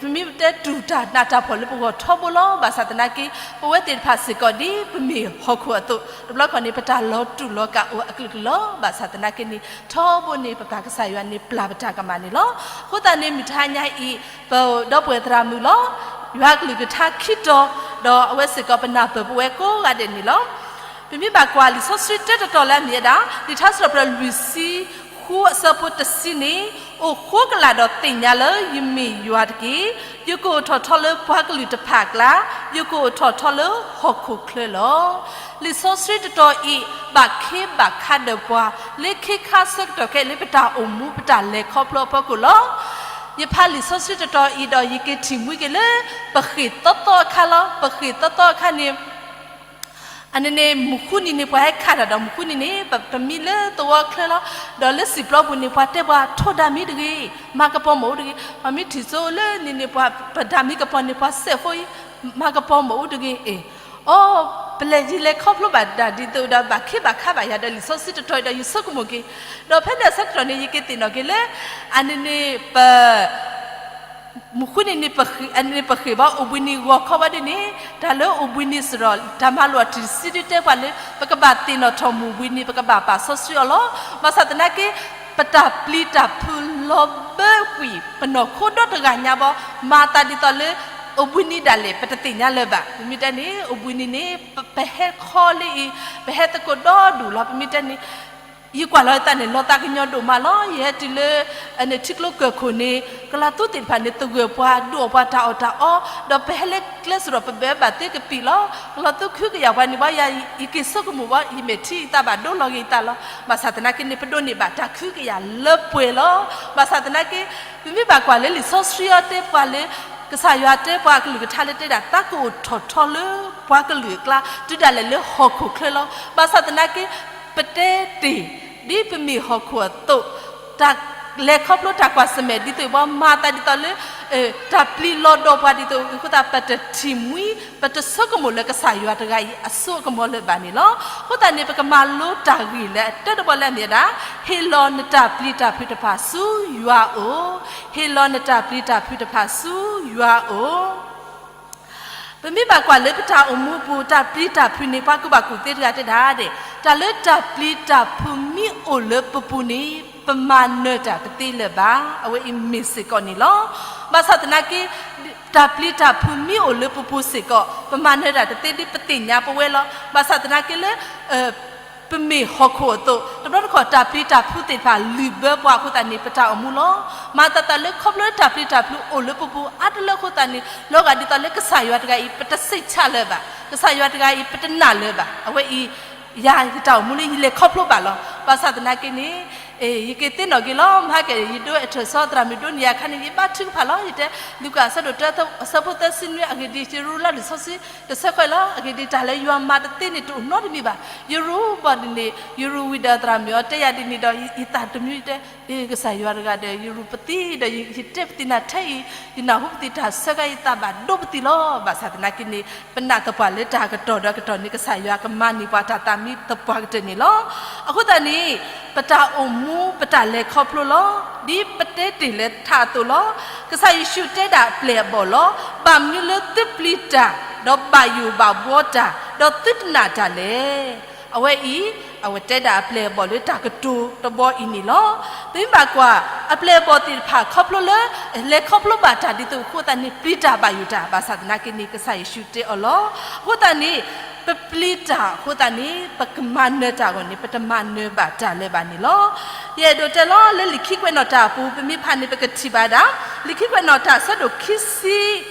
ပမ့ၢ်တဲတူၢ်တၢ်နးတၢ်ဖှီၣ်လၢပဂီၢ်ထီဘိလီၤ. ဘၣ်ဆၣ်သနာ်က့ ပဝဲသ့ၣ်တဖၣ်စ့ၢ်ကီးဒ်ပမ့ၢ်ဟီၣ်ခိၣ်အသိး တဘျီခီန့ၣ် ပတၢ်လီၤတူာ်လီၤကာ်အိၣ်အကလုာ်ကလုာ်လီၤ. ဘၣ်ဆၣ်သနာ်က့န့ၣ် ထီဘိန့ၣ် ပပၢ်ကစၢ်ယွၤန့ၣ်ပျၢ်ပတၢ်ကမၣ်န့ၣ်လီၤ. အဃိသတးန့ၣ် မုၢ်ထါညါအံၤ ပဒီပုၢ်ဝဲၢ်သရၣ်မုၣ်လီၤ. ယွၤကလုၢ်ကထါခံတီၤ ဒီးအဝဲစ့ၢ်ကီးပနၢ်ပၢၢ်ပဝဲကိးဂၤဒဲးန့ၣ်လီၤ. ပမ့ၢ်ဘၣ်ကွၢ်လံာ်စီဆှံတဲတတီၤလၢအမ့ၢ်ဝဲဒၣ် လံာ်ထါစံးထီၣ်ပတြၢၤလွံၢ်ဆံဃုအဆၢဖိတဆံန့ၣ် အိၣ်ဃိကလာ်ဒီးသ့ၣ်ညါလၢယမ့ၢ်ယွၤတက့ၢ်. ယကအိၣ်ထီၣ်ထီလၢပှၤကလုာ်တဖၣ်အကျါ, ယကအိၣ်ထီၣ်ထီလၢဟီၣ်ခိၣ်ချၢလီၤ. လံာ်စီဆှံတတီၤအံၤ ဘၣ်ခ့ဘၣ်ခါဒီးပှၤ လၢခ့ခါဆၢကတီၢ်ခဲအံၤလၢပတၢ်အိၣ်မူပတၢ်လဲၤခီဖျိအဖီခိၣ်လီၤ. ယဖးလံာ်စီဆှံတတီၤအံၤဒီး ယက့ၤထံၣ်မှံက့ၤလၢ ပဃ့ၢ်သီသီအခါလီၤ. ပဃ့ၢ်သီသီအခါန့ၣ် အန့ၣ်န့ၣ် မုၢ်ဃုနံၤန့ၣ် ပှၤဟဲခးတၢ်ဒီး မုၢ်ဃုနံၤန့ၣ် ပမံလၢသဝီချၢလီၤ. ဒီးလၢစံၣ်ပျီပူၤန့ၣ် ပှၤတဲပှၤထိၣ်ဒၣ်မံတဂ့ၤ, မၤကပီၤမ့ၣ်အူတဂ့ၤ. ပှၤမ့ၢ်ထံၣ်စိလၢန့ၣ်န့ၣ် ပှၤပဒၣ်မံကပီၤန့ၣ် ပှၤစဲးဖိအံၤ မၤကပီၤမ့ၣ်အူတဂ့ၤ. အ့ၣ်, အိ ပလဲၤယံၤလဲၤခီဖျိဘၣ်တၢ်ဒ်သိးဒီး ဘၣ်ခ့ဘၣ်ခါဘၣ်ယၤဒီးလံာ်စီဆှံတတီၤအံၤဒီး ယဆိကမိၣ်က့ၤ. ဒီးဖဲန့ၣ်အဆၢကတီၢ်န့ၣ် ယက့ၤသ့ၣ်နီၣ်က့ၤလၢ အန့ၣ်န့ၣ် ပ မုၢ်ဃုနံၤန့ၣ် ပဃ့ၢ်ဘၣ်အိၣ်ဘှံးနံၤဂီၤခီဘၣ်ဒ်န့ၣ် တၢ်လၢအိၣ်ဘှံးနံၤစ့ၢ်ဒီး တၢ်မၤလိာ်အတံၢ်စံးဒုတဲပှၤလၢ ပကဘၣ်သ့ၣ်နီၣ်ထီၣ်မုၢ်ဘှံးနံၤ ပကဘၣ်ပာ်စီဆှံအီၤလီၤ. ဘၣ်ဆၣ်သနာ်က့ ပတၢ်ပျံၤတၢ်ဖုးလီၤဘၢကွံာ် ပနီၢ်ခိဒီတဂၤညါဘၣ်, မၤသးဒ်သိးလၢ အိၣ်ဘှံးနံၤဒၣ်လဲာ် ပတသ့ၣ်ညါလၢၤဘၣ်. ပမ့ၢ်တဲန့ၣ် အိၣ်ဘှံးနံၤန့ၣ် ပဟဲခီလၢအံၤ ပဟဲသကိးဒီဒူၣ်လီၤ. ပမ့ၢ်တဲန့ၣ် ယကွၢ်လီၤယသးန့ၣ် လီၤသးကညီၤဒိၣ်မးလီၤ. ယဟဲတုၤလၢ ထံကျိကၢၢ်ခိၣ်န့ၣ် ကလၤသူသ့ၣ်တဖၣ်န့ၣ် သဂၢၢ်ပှၤ ဒုးအီၣ်ပှၤတၢ်အီၣ်တၢ်အီ, ဒီးပဟဲလၢကျဲစ့ၢ်ဒီး ပဘၢဘၣ်သ့ကပံာ်လီၤ. ကလၤသူခုကယာ်ပှၤန့ၣ်ဘၣ်ယၤ ယက့ၤဆိကမိၣ်ဘၣ် ယမဲာ်ထံယသးဘၣ်ဒိလီၤက့ၤယသးလီၤ. ဘၣ်ဆၣ်သနာ်က့န့ၣ် ပဒိးန့ၢ်ဘၣ်တၢ်ခုကယာ်လၢပှဲၤလီၤ. ဘၣ်ဆၣ်သနာ်က့ ပမ့ၢ်ဘၣ်ကွၢ်လၢလံာ်စီဆှံအီၤတဲပှၤလၢ ကစၢ်ယွၤတဲပှၤအကလုၢ်ကထါလၢတဲဒၣ် သးကအိၣ်ထီၣ်ထီလၢပှၤကလုာ်အကျါ တုၤဒၣ်လဲာ်လၢဟီၣ်ခိၣ်ချၢလီၤ. ဘၣ်ဆၣ်သနာ်က့ ပတဲတ့ၢ် ဒ်ပမ့ၢ်ဟီၣ်ခိၣ်အသိး, တၢ်လဲၤခီဖျိတၢ်ကွၢ်ဆၢၣ်မဲာ်ဒ်သိး ပှၤမၤသးဒ်သိးလၢ တၢ်ပျံၤလီၤဒီးပှၤဒ်သိးအဃိသတး ပတထံၣ်မှံ ပတဆိကမိၣ်လၢကစၢ်ယွၤတဂၤအံၤအစိအကမီၤလၢၤဘၣ်န့ၣ်လီၤ. အဃိသတးန့ၣ် ပကမၤလိတၢ်ဂ့ၢ်လၢအတၢတဘီလၢအမ့ၢ်ဝဲဒၣ် ဟ့ၣ်လီၤနတၢ်ပျံၤတၢ်ဖုးတဖၣ်ဆူယွၤအအိၣ်, ဟ့ၣ်လီၤနတၢ်ပျံၤတၢ်ဖုးတဖၣ်ဆူယွၤအအိၣ်. ပမ့ၢ်ဘၣ်ကွၢ်လၢပတၢ်အိၣ်မူအပူၤ တၢ်ပျံၤတၢ်ဖုးန့ၣ် ပှၤကူၣ်ဘၣ်ကူၣ်သ့တဂၤတဲဒၣ်ဒဲး တၢ်လၢတၢ်ပျံၤတၢ်ဖုးမ့ၢ်အိၣ်လၢပပူၤန့ၣ် ပမၤနၢၤတၢ်တသ့လၢၤဘၣ်. အဝဲအံၤမ့ၢ်စ့ၢ်ကီးန့ၣ်လီၤ. ဘၣ်ဆၣ်သနာ်က့ တၢ်ပျံၤတၢ်ဖုးမ့ၢ်အိၣ်လၢပပူၤစ့ၢ်ကီး ပမၤနၢၤတၢ်တသ့ဒ်ပသ့ၣ်ညါပဝဲလီၤ. ဘၣ်ဆၣ်သနာ်က့လၢ ပမ့ၢ်ဟီၣ်ခိၣ်အသိး တဘျီတခီၣ် တၢ်ပျံၤတၢ်ဖုးသ့ၣ်တဖၣ်လုၢ်ဘၢပှၤအဃိသတးန့ၣ် ပတၢ်အိၣ်မူလီၤ. မၤသးသးလၢခီဖျိလၢတၢ်ပျံၤတၢ်ဖုးအိၣ်လၢပပူၤအါတလၢအဃိသတးန့ၣ် လီၤဂာ်ဒ်သိးလၢကစၢ်ယွၤတဂၤအံၤ ပတစိတ်ချလၢၤဘၣ်, ကစၢ်ယွၤတဂၤအံၤ ပတနာ်လၢၤဘၣ်. အဝဲအံၤ ယၤယတၢ်အိၣ်မူလၢယလဲၤခီဖျိဘၣ်လီၤ. ဘၣ်ဆၣ်သနာ်က့န့ၣ် ယက့ၤသ့ၣ်နီၣ်က့ၤလီၤ. မဟါကဲ ယဒိအထၢၣ်စီသရၣ်မုၣ်ဒိနံၤယၤခါန့ၣ် ယဘါထုကဖၣ်လီၤ. ယတဲ လူၤကၣ်အဆၢဒိၣ်တၢ အဆၢဖိသၢဆံနွံ အဂ့ၢ်ဒ်အံၤ ယရူၤလၢလံာ်စီဆှံ တဆၢခွဲးလီၤ. အဂ့ၢ်ဒ်အံၤ တၢ်လၢယွၤမၤတသ့န့ၣ် တအိၣ်နီတမံၤဘၣ်. ယရူၤဘၣ်ဒ်န့ၣ် ယရူၤဝံၤဒီးသရၣ်မုၣ်အီၤတဲယၤဒ်န့ၣ်ဒီး ယသးတမံၤတဲ ကစၢ်ယွၤတဂၤဒီး ယရူၤပသံဒီး ယတဲပသံနၤထဲအံၤ ယနၢ်ဟူပသံတၢ်ဆၢကါ ယသးဘၣ်ဒိပသံလီၤ. ဘၣ်ဆၣ်သနာ်က့န့ၣ် ပနာ်သပှၢ်လၢတၢ်ကတီၢ်ဒီးကတီၢ်န့ၣ် ကစၢ်ယွၤကမၤန့ၢ်ပှၤတၢ်သးမံသပှၢ်ကတၢၢ်န့ၣ်လီၤ. အဃိသတးန့ၣ် ပတၢ်အိၣ်မူ ပတၢ်လဲၤခီဖျိလီၤ. ဒ်ပတဲတ့ၢ်လၢထးအသိးလီၤ. ကစၢ်ယ့ၣ်ၡူးတဲဒၣ်အပျဲၢ်အဘီၣ်လီၤ. ဘၣ်မနုၤလၢသုပျံၤတၢ် ဒီးဘၣ်ယိၣ်ဘၣ်ဘှီတၢ် ဒီးသုတနာ်တၢ်လဲၣ်. အဝဲအံၤ အဝဲတဲဒၣ်အပျဲၢ်အဘီၣ်လၢတၢ်ကတိၤတဘီအံၤန့ၣ်လီၤ. ပမ့ၢ်ဘၣ်ကွၢ် အပျဲၢ်အဘီၣ်သ့ၣ်တဖၣ်ခီဖျိလၢ လဲၤခီဖျိဘၣ်တၢ်ဒ်သိးအဃိသတးန့ၣ် ပျံၤတၢ်ဘၣ်ယိၣ်တၢ် ဘၣ်ဆၣ်သနာ်က့န့ၣ် ကစၢ်ယ့ၣ်ၡူးတဲအီၤလီၤ. အဃိသတးန့ၣ် ပပျံၤတၢ်အဃိသတးန့ၣ် ပကမၤနၢၤတၢ်အဂီၢ်န့ၣ် ပတမၤနၢၤဘၣ်တၢ်လၢၤဘၣ်န့ၣ်လီၤ. ယအဲၣ်ဒိးတဲလီၤလၢလံာ်ခံကွဲးနီၣ်တၢ်အပူၤ ပမ့ၢ်ဖးန့ၣ် ပကထံၣ်ဘၣ်ဒၣ် လံာ်ခံကွဲးနီၣ်တၢ်အဆၢဒိၣ်ခံဆံ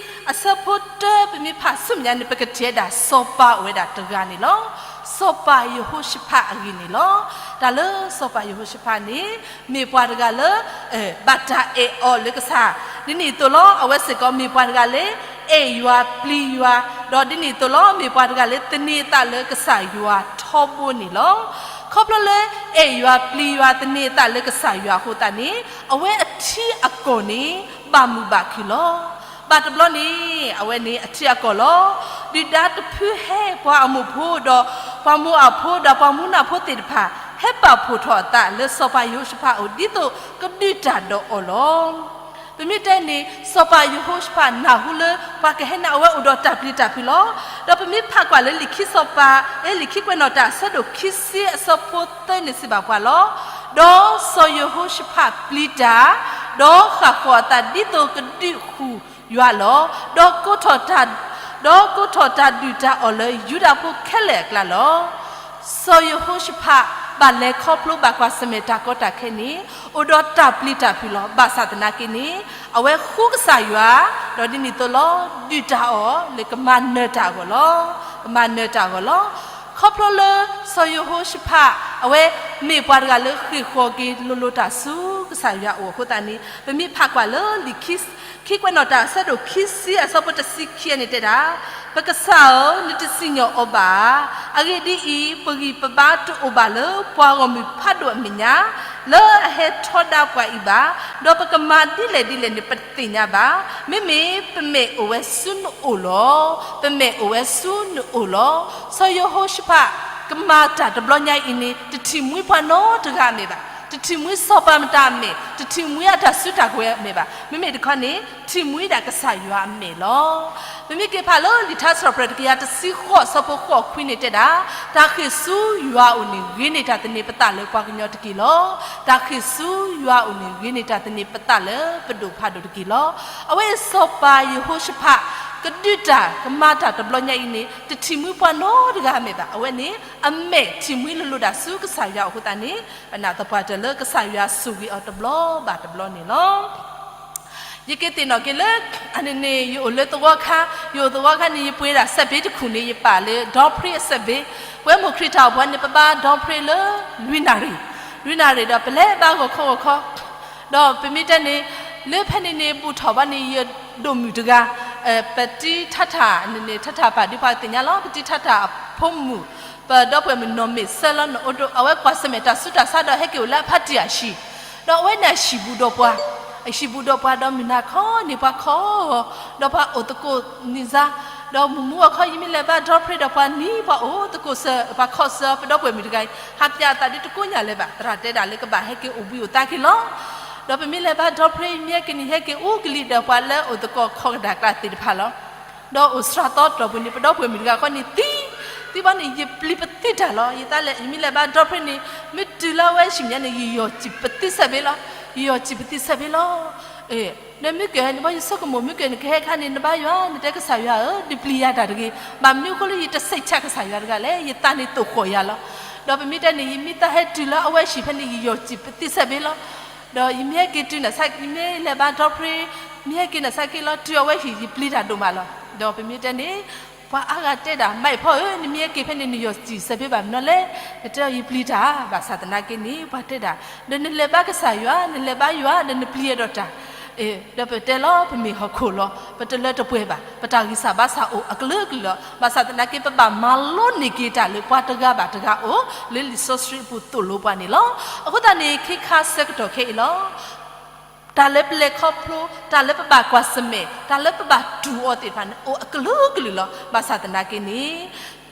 အဆၢဖိတၢ ပမ့ၢ်ဖးဆူမဲာ်ညါန့ၣ် ပကထံၣ်ဝဲဒၣ်စီၤပၤအိၣ်ဝဲဒၣ်တဂၤန့ၣ်လီၤ. စီၤပၤယဟိၤၡဖးအဂ့ၢ်န့ၣ်လီၤ. တၢ်လၢစီၤပၤယဟိၤၡဖးန့ၣ် မ့ၢ်ပှၤတဂၤလၢ ဘၣ်တၢ်အဲၣ်အီၤလၢကစၢ်, ဒ်န့ၣ်အသိးလီၤ အဝဲစ့ၢ်ကီးမ့ၢ်ပှၤတဂၤလၢ အဲၣ်ယွၤပျံၤယွၤ, ဒီးဒ်န့ၣ်အသိးလီၤ မ့ၢ်ပှၤတဂၤလၢသန့ၤအသးလၢကစၢ်ယွၤထီဘိန့ၣ်လီၤ. ခီဖျိလၢ အဲၣ်ယွၤပျံၤယွၤသန့ၤအသးလၢကစၢ်ယွၤအဃိသတးန့ၣ် အဝဲအထံအကီၢ်န့ၣ် ဘၣ်မုာ်ဘၣ်ခုၣ်လီၤ. ဘၣ်တဘျီန့ၣ် အဝဲန့ၣ်အထံအကီၢ်လီၤ. ဒုၣ်ဒါတဖုဟဲ ပှၤအမိၢ်ဖိဒီး ပှၤမိၢ်အဖိဒီးပှၤမူနၢ်ဖိသ့ၣ်တဖၣ် ဟဲပာ်ဖှိၣ်ထီၣ်အသးလၢစီၤပၤယဟိၤၡဖးအအိၣ် ဒ်သိးကဒုးတၢ်ဒီးအီၤလီၤ. ပမ့ၢ်တဲန့ၣ် စီၤပၤယဟိၤၡဖးနၢ်ဟူလၢ ပှၤကဟဲန့ၣ် အဝဲအိၣ်ဒီးတၢ်ပျံၤတၢ်ဖုးလီၤ. ဒီးပမ့ၢ်ဖးကွၢ်လၢလံာ်ခံစီၤပၤ လၢလံာ်ခံကွဲးနီၣ်တၢ်အဆၢဒိၣ်ခံဆံအဆၢဖိသၢန့ၣ် စံးဘၣ်ပှၤလီၤ. ဒီးစီၤယဟိၤၡဖးပျံၤတၢ်, ဒီးဃၣ်ဃီၤအသးဒ်သိးကဒုးဃုာ်ယွၤလီၤ. ဒီးကိးထီၣ်တၢ်, ဒီးကိးထီၣ်တၢ်ဒုၣ်တၢ်အီၣ်လၢယူဒၤဖိခဲလၢာ်အကျါလီၤ. စီၤယဟိၤၡဖး ဘၣ်လဲၤခီဖျိဘၣ်ကွၢ်ဆၢၣ်မဲာ်တၢ်ကီတၢ်ခဲန့ၣ် အိၣ်ဒီးတၢ်ပျံၤတၢ်ဖုးလီၤ. ဘၣ်ဆၣ်သနာ်က့န့ၣ် အဝဲဃူကစၢ်ယွၤ, ဒီးဒ်န့ၣ်အသိးလီၤ ဒုၣ်တၢ်အီၣ်လၢကမၤနၢၤတၢ်အဂီၢ်လီၤ. ကမၤနၢၤတၢ်အဂီၢ်လီၤ. ခီဖျိလၢစီၤယဟိၤၡဖး အဝဲမ့ၢ်ပှၤတဂၤလၢဃ့ၢ်ဃီၤက့ၤလိၤလိၤတၢ်ဆူကစၢ်ယွၤအအိၣ်အဃိသတးန့ၣ် ပမ့ၢ်ဖးကွၢ်လၢလံာ်ခံ ခံကွဲးနီၣ်တၢ်အဆၢဒိၣ်ခံဆံအဆၢဖိတဆံခံန့ၣ်တဲဒၣ်, ပကစၢ်ဧၢ, နတစံၣ်ညီၣ်အီၤဘၣ်ဧါ. အဂ့ၢ်ဒ်အံၤ, ပဂံၢ်ပဘါတအိၣ်ဘၣ်လၢပှၤဂီၢ်မုၢ်ဖးဒိၣ်အမဲာ်ညါ လၢအဟဲထီဒါပှၤအံၤဘၣ်, ဒီးပကမၤဒ်လဲၣ်ဒ်လဲၣ်န့ၣ် ပတသ့ၣ်ညါဘၣ်. မ့မ့ၢ်ပမဲာ်အိၣ်ဝဲဆူနအိၣ်လီၤ. ပမဲာ်အိၣ်ဝဲဆူနအိၣ်လီၤ. စီၤယဟိၤၡဖး ကမၤတၢ်တဘျီညါအံၤန့ၣ် တထံၣ်မှံပှၤနီတဂၤအမဲာ်ဘၣ်. တထံၣ်မှံစီၤပၤမတၤအမဲာ်, တထံၣ်မှံအတၢ်စုတၢ်ကဝဲၤအမဲာ်ဘၣ်. မ့မ့ၢ်တခီန့ၣ် ထံၣ်မှံဒၣ်ကစၢ်ယွၤအမဲာ်လီၤ. ပမ့ၢ်က့ၤဖးလၢလံာ်ထါစံးထီၣ်ပတြၢၤ တကယၤတဆံဃိး အဆၢဖိဃိးခွံန့ၣ်တဲဒၣ်, တၢ်ဃ့ၢ်ဆူယွၤအအိၣ်န့ၣ် ဂ့ၤန့ၢ်တၢ်သန့ၤပသးလၢပှၤကညီတက့ၢ်လီၤ. တၢ်ဃ့ၢ်ဆူယွၤအအိၣ်န့ၣ် ဂ့ၤန့ၢ်တၢ်သန့ၤပသးလၢပဒိၣ်ဖးဒိၣ်တက့ၢ်လီၤ. အဝဲအံၤစီၤပၤယဟိၤၡဖး ကဒုးတၢ်ကမၤတၢ်တဘျီညါအံၤန့ၣ် တထံၣ်မှံပှၤနီတဂၤမ့ၢ်ဘၣ်. အဝဲန့ၣ် အမဲာ်ထံၣ်မှံလိၤလိၤဒၣ်ဆူကစၢ်ယွၤအဃိသတးန့ၣ် ပနာ်သပှၢ်တၢၢ်လၢကစၢ်ယွၤဆိၣ်ဂ့ၤအီၤတဘျီဘၣ်တဘျီန့ၣ်လီၤ. ယက့ၤသ့ၣ်နီၣ်က့ၤလၢ အန့ၣ်န့ၣ် ယအိၣ်လၢသဝီခါ, ယအိၣ်သဝီခါန့ၣ် ယပှ့ၤဒၣ်စဲးဘ့တခူၣ်န့ၣ် ယပာ်လၢဒီဖြ့အစဲးဘ့, ပဝဲမိၢ်ခရံာ်တၢ်အိၣ်ဖှိၣ်န့ၣ် ပဘါဒီဖြ့လၢ လွံၢ်နၣ်ရံၣ်, လွံၢ်နၣ်ရံၣ်ဒီးပလဲၤဘါဂီၤခီဂီၤခီ, ဒီးပမ့ၢ်တဲန့ၣ် လၢဖဲန့ၣ်န့ၣ် ဘူးထီၣ်ဘၣ်န့ၣ် ယဒိၣ်မုၢ်တဂၤ, ပတံထါထၣ်န့ၣ်န့ၣ် ထါထၣ်ပာ်ဒုးပှၤသ့ၣ်ညါလီၤ, ပတံထါထၣ်အဖိမုၣ် ပဒီပုၢ်ဝဲၢ်မုၣ်နီၢ်မ့ၢ်စၢလီၤ နအိၣ်ဒိၣ် အဝဲကွၢ်ဆၢၣ်မဲာ်တၢ်ဆူးတၢ်ဆါဒီးဟဲက့ၤအိၣ်လၢအဖါတံၢ်အဟံၣ်, ဒီးအဝဲန့ၣ်အဟံၣ်ဘူးဒီးပှၤ, အဟံၣ်ဘူးဒီးပှၤဒီးမုၢ်နၤခီန့ၣ်ပှၤခီအီၤ, ဒီးပှၤအိၣ်သကိးန့ၢ်စါ, ဒီးမုၢ်မုၢ်အခီယမ့ၢ်လဲၤဘါဒီဖြ့ဒီးပှၤနံၤ ပှၤအိၣ်သကိးစၢၤ ပှၤခီစၢၤပဒီပုၢ်ဝဲၢ်မုၣ်တဂၤအံၤ ဟးပၠးအသးဒ်တကိညၢ်လၢၤဘၣ်, သရၣ်တဲဒၣ်လၢကဘၣ်ဟဲက့ၤအိၣ်ဘှံးအိၣ်သါက့ၤလီၤ. ဒီးပမ့ၢ်လဲၤဘါဒီဖြ့ ယမ့ၢ်ဟဲက့ၤန့ၣ် ယဟဲက့ၤအိၣ်ကလံၤဒီးပှၤလၢအိၣ်သကိးခီကဒါကျါသ့ၣ်တဖၣ်လီၤ. ဒီးအိၣ်စှၤသီတီၢ်ပူၤန့ၣ် ပဒီပုၢ်ဝဲၢ်မုၣ်တဂၤခီန့ၣ်သံ, သံဘၣ်န့ၣ် ယပျံၤပသံတၢ်လီၤ. ယသးလဲၣ် ယမ့ၢ်လဲၤဘါဒီဖြ့န့ၣ် မ့ၢ်တုၤလၢအဝဲဟံၣ်မဲာ်ညါန့ၣ် ယယီၢ်စံာ်ပသံစဲးဘ့လီၤ. ယယီၢ်စံာ်ပသံစဲးဘ့လီၤ. ဒီးမ့ၢ်ကဲန့ၣ် ဘၣ်ယဆိကမိၣ် မ့ၢ်ကဲန့ၣ် ကဟဲခါန့ၣ် နဘါယွၤ နတဲကစၢ်ယွၤဧၢ ဒုးပျံၤယၤတၢ်တဂ့ၤ, ဘၣ်မနုၤအဃိလၢယတစိတ်ချကစၢ်ယွၤတဂၤလဲၣ်, ယသးန့ၣ်သိၣ်ဃီၣ်ယၤလီၤ. ဒီးပမ့ၢ်တဲန့ၣ် ယမ့ၢ်သးဟဲတုၤလၢအဝဲဟံၣ်ဖဲန့ၣ် ယယီၢ်စံာ်ပသံစဲးဘ့လီၤ. ဒီးယမ့ၢ်ဟဲက့ၤတုၤနၤဆါ ယမ့ၢ်လဲၤဘါဒီဖြ့, မ့ၢ်ဟဲက့ၤနၤဆါက့လီၤ တုၤအဝဲဟံၣ် ယပျံၤတၢ်ဒိၣ်မးလီၤ. ဒီးပမ့ၢ်တဲန့ၣ် ပှၤအါဂၤတဲဒၣ် မါအံၤဖီဧၢ နမ့ၢ်ဟဲက့ၤဖဲန့ၣ် နယီၢ်စံာ်စဲးဘ့ဘၣ်မနုၤလဲၣ်, နတဲယပျံၤတၢ် ဘၣ်ဆၣ်သနာ်က့န့ၣ် ပှၤတဲဒၣ် ဒီးနလဲၤဘါကစၢ်ယွၤ နလဲၤဘါယွၤ ဒီးနပျံၤဒီးတၢ် ဒီးပတဲလီၤ ပမ့ၢ်ဟီၣ်ခိၣ်လီၤ ပတလၢတပှဲၤဘၣ်, ပတၢ်ဂံၢ်စၢ်ဘါစၢ်အိၣ်အကလုာ်ကလုာ်လီၤ. ဘၣ်ဆၣ်သနာ်က့ ပဘၣ်မၤလိန့ၢ်က့ၤတၢ်လၢပှၤတဂၤဘၣ်တဂၤအိၣ် လၢလံာ်စီဆှံအပူၤသိၣ်လိပှၤန့ၣ်လီၤ. အဃိသတးန့ၣ် ခဲခါဆၢကတီၢ်ခဲအံၤလီၤ. တၢ်လၢပလဲၤခီဖျိ, တၢ်လၢပဘၣ်ကွၢ်ဆၢၣ်မဲာ်, တၢ်လၢပဘၣ်တူၢ်အီၤသ့ၣ်တဖၣ်န့ၣ် အိၣ်အကလုာ်ကလုာ်လီၤ. ဘၣ်ဆၣ်သနာ်က့န့ၣ်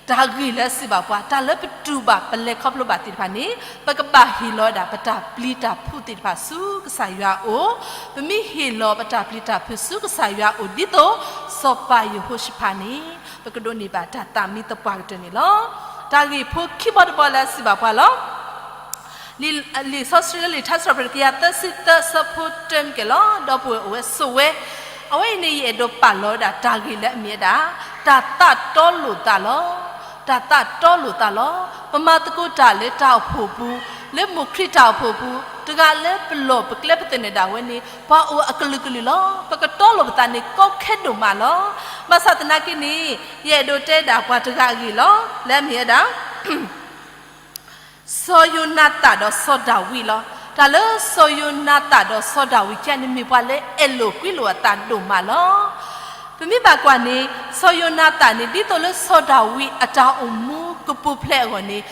တၢ်ဂ့ၢ်လၢအစံးဘၣ်ပှၤ တၢ်လၢပတူၢ်ဘၣ်ပလဲၤခီဖျိဘၣ်သ့ၣ်တဖၣ်န့ၣ် ပကဘၣ်ဟ့ၣ်လီၤဝဲဒၣ်ပတၢ်ပျံၤတၢ်ဖုးသ့ၣ်တဖၣ်ဆူကစၢ်ယွၤအအိၣ်, ပမ့ၢ်ဟ့ၣ်လီၤပတၢ်ပျံၤတၢ်ဖုးဆူကစၢ်ယွၤအအိၣ် ဒ်သိးစီၤပၤယဟိၤၡဖးန့ၣ် ပကဒိးန့ၢ်ဘၣ်တၢ်သးမံသပှၢ်ကတၢၢ်န့ၣ်လီၤ. တၢ်ဂ့ၢ်ဖိခံဘီတဘီလၢအစံးဘၣ်ပှၤလီၤ. လံာ်စီဆှံလၢလံာ်ထါစံးထီၣ်ပတြၢၤ တကယၤသၢဆံသၢ အဆၢဖိတၢ မ့ၢ်ကဲလီၤ ဒီပုၢ်ဝဲၢ်အိၣ်ဝဲဆိးဝဲ, အဝဲအံၤန့ၣ် ယအဲၣ်ဒိးပာ်လီၤဝဲဒၣ်တၢ်ဂ့ၢ်လၢအမ့ၢ်ဝဲဒၣ် တၢ်သးတီလိာ်သးလီၤ. တၢ်သးတီလိာ်သးလီၤ. ပမၤသကိးတၢ်လၢတၢ်အိၣ်ဖှိၣ်အပူၤ, လၢမိၢ်ခရံာ်တၢ်အိၣ်ဖှိၣ်အပူၤ, တဂၤလၢပလီၢ်ပကျဲပသန့ၤဒၣ်ဝဲန့ၣ် ပှၤအိၣ်အကလုာ်ကလုာ်လီၤ. ပကတီလိာ်ပသးန့ၣ် ကီခဲဒိၣ်မးလီၤ. ဘၣ်ဆၣ်သနာ်က့န့ၣ် ယအဲၣ်ဒိးတဲဒၣ်ပှၤတဂၤအဂ့ၢ်လီၤ. လၢအမ့ၢ်ဝဲဒၣ် စီၤယိၤနၤသၣ်ဒီးစီၤဒၤဝံးလီၤ. တၢ်လၢစီၤယိၤနၤသၣ်ဒီးစီၤဒၤဝံးခံဂၤန့ၣ် မ့ၢ်ပှၤလၢအဲၣ်လိာ်ကွံလိာ်အသးဒိၣ်မးလီၤ. ပမ့ၢ်ဘၣ်ကွၢ်န့ၣ် စီၤယိၤနၤသၣ်န့ၣ် ဒ်သိးလၢစီၤဒၤဝံးအတၢ်အိၣ်မူကပူၤဖျဲးအဂီၢ်န့ၣ်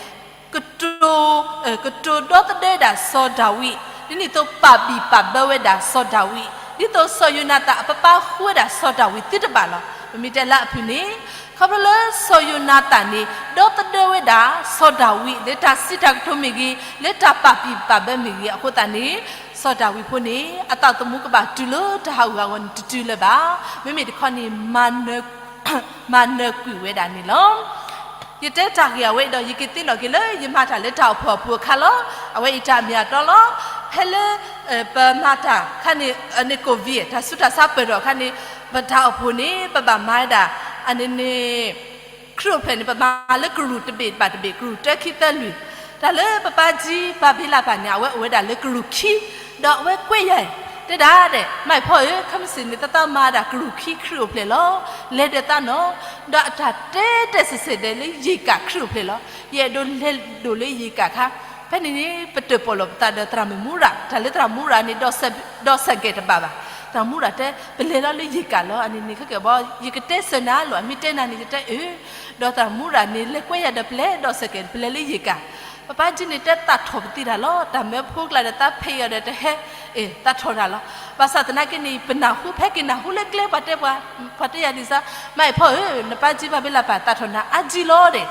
ကတိၤ ကတိၤဒီသဒၢဒၣ်စီၤဒၤဝံး ဒ်န့ၣ်အသိးပာ်ဘံၣ်ပာ်ဘၢဝဲဒၣ်စီၤဒၤဝံး ဒ်သိးစီၤယိၤနၤသၣ်အပပၢ်ဃုဝဲဒၣ်စီၤဒၤဝံးသုတဘၣ်လီၤ. ပမ့ၢ်တဲလၢအဖုၣ်န့ၣ် ခီဖျိလၢစီၤယိၤနၤသၣ်န့ၣ် ဒီသဒၢဝဲဒၣ်စီၤဒၤဝံး လၢတၢ်စံးတၢ်ကတိၤမ့ၢ်ဂ့ၤ, လၢတၢ်ပာ်ဘံၣ်ပာ်ဘၢမ့ၢ်ဂ့ၤအဃိသတးန့ၣ် စီၤဒၤဝံးဖိန့ၣ် အသးသမူကဘၣ်တုၤလၢတၢ်ဟးဂူာ်ဟးဂီၤန့ၣ် တတုၤလၢၤဘၣ်. မ့မ့ၢ်တခီန့ၣ် မၤနၢၤကွံာ်ဝဲဒၣ်န့ၣ်လီၤ. ယတဲတၢ်ဂ့ၢ်အဝဲအံၤဒီး ယကသ့ၣ်နီၣ်က့ၤလၢယမၤတၢ်လၢတၢ်အိၣ်ဖှိၣ်အပူၤအခါလီၤ. အဝဲအံၤတၢ်မ့ၢ်အတီလီၤ. ဖဲလၢ ပမၤတၢ်ခါန့ၣ် အန့ၣ် COVID တၢ်ဆူးတၢ်ဆါပၢၢ်ထီၣ်အခါန့ၣ် ပတၢ်အိၣ်ဖှိၣ်န့ၣ် ပဘၣ်မၤဝဲဒၣ် အန့ၣ်န့ၣ် ခရံာ်အိၣ်ဖျဲၣ်န့ၣ် ပမၤလၢကရူၢ်တဘ့ၣ်ဘၣ်တဘ့ၣ် ကရူၢ်တၢခံသၢလွံၢ်, တၢ်လၢပပၢ်ကၠံဘၤဘ့လးပၢ်န့ၣ် အဝဲအိၣ်ဝဲဒၣ်လၢကရူၢ်ခံ, ဒီးအဝဲကွဲးယၤ တဲဒၣ်ဒဲး မါအံၤဖီဧၢ ခဲမုၢ်ဆ့ၣ်န့ၣ် သးသးမၤဒၣ်ကရူၢ်ခံခရံာ်အိၣ်ဖျဲၣ်လီၤ. လဲၤဒီးသးနီၤ, ဒီးအတၢ်တဲတဲစဲးစဲးဒဲးလၢယ့ၣ်ကၣ်ခရံာ်အိၣ်ဖျဲၣ်လီၤ. ယအဲၣ်ဒိးလဲၤဒိၣ်လၢယ့ၣ်ကၣ်ခါ, ဖဲန့ၣ်န့ၣ် ပတၢၣ်ပီၣ်လီၤပသးဒီးသရၣ်မုၣ်မူရၤ, တၢ်လၢသရၣ်မူရၤန့ၣ် ဒီးစဲးကဲးတဘၣ်ဘၣ်. သရၣ်မူရၤတဲ ပလဲၤလီၤလၢယ့ၣ်ကၣ်လီၤ. အန့ၣ်န့ၣ် ခဲကဲးဘီ ယကတဲစၢၤနၤလီၤ အမ့ၢ်တဲနၤန့ၣ် ယတဲအၢ ဒီးသရၣ်မူရၤန့ၣ် လဲၤကွဲယၤဒီးပလဲၤဒီးစဲးကဲး ပလဲၤလၢယ့ၣ်ကၣ်, ပပၢ်ကၠံန့ၣ် တဲသးထီၣ်ပသံတၢ်လီၤ. တၢ်မၢဖိကျါဒီးသးဖံးအီၤဒီးတဟဲ, အ့ သးထီၣ်တၢ်လီၤ. ဘၣ်ဆၣ်သနာ်က့န့ၣ် ပနၢ်ဟူ ဖဲက့ၤနၢ်ဟူလၢကျဲ ပှၤတဲပှၤ, ပှၤတဲယၤဒ်စါ, မါအံၤဖီဧၢ နပၢ်ကၠံဘၤဘ့လးပၢ်သးထီၣ်နၤအါကၠံလီၤဒဲး,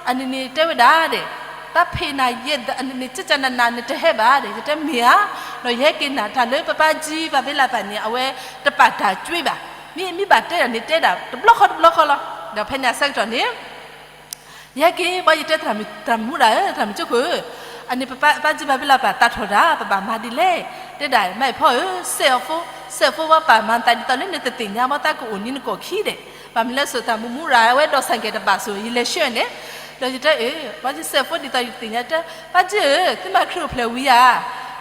အန့ၣ်န့ၣ် တဲဝဲဒၣ်ဒဲး, သးဖံးနၤယဲၢ် အန့ၣ်န့ၣ် ကကနနၤ နတဟဲဘၣ်ဒဲး, ယတဲမ့ၢ်ဧါ, ဒီးယဟဲက့ၤနၢ်တၢ်လၢပပၢ်ကၠံဘၤဘ့လးပၢ်န့ၣ် အဝဲတပာ်တၢ်ကွံဘၣ်, မ့ၢ်မ့ၢ်ဘၣ်တဲဒၣ်န့ၣ် တဲဒၣ်တဘျီဃီတဘျီဃီလီၤ. ဒီးဖဲန့ၣ်အဆၢကတီၢ်န့ၣ် ယဟဲက့ၤ ဘၣ်ယတဲသရၣ်မုၣ်ရၤဧၢ သရၣ်မုၣ်ကၠိခိၣ်ဧၢ, အန့ၣ်ပပၢ်ကၠံဘၤဘ့လးပၢ်သးထီၣ်တၢ် ပဘၣ်မၤဒ်လဲၣ်, တဲဒၣ် မါအံၤဖီဧၢ, စဲးအီၤဖိ, စဲးအီၤဖိ ဘၣ်ပာ်မၤသးဒ်သိးလၢနတသ့ၣ်ညါဘၣ် သးကအိၣ်နံၤနကိးခံဒဲး, ဘၣ်မနုၤလဲၣ် စိာ်သးမုၢ်မူရၤ အဝဲဒိးစၣ်ကဲးတဘၣ်စိၤ ယလဲၤဆှၢန့ၣ်, ဒီးယတဲအၢ ဘၣ်ယစဲးအီၤဖိဒ်သိးယတသ့ၣ်ညါ တဲ ပၢ်ကၢ်ဧၢ, သုမၤခရံာ်အိၣ်ဖျဲၣ်ဝံၤဧါ,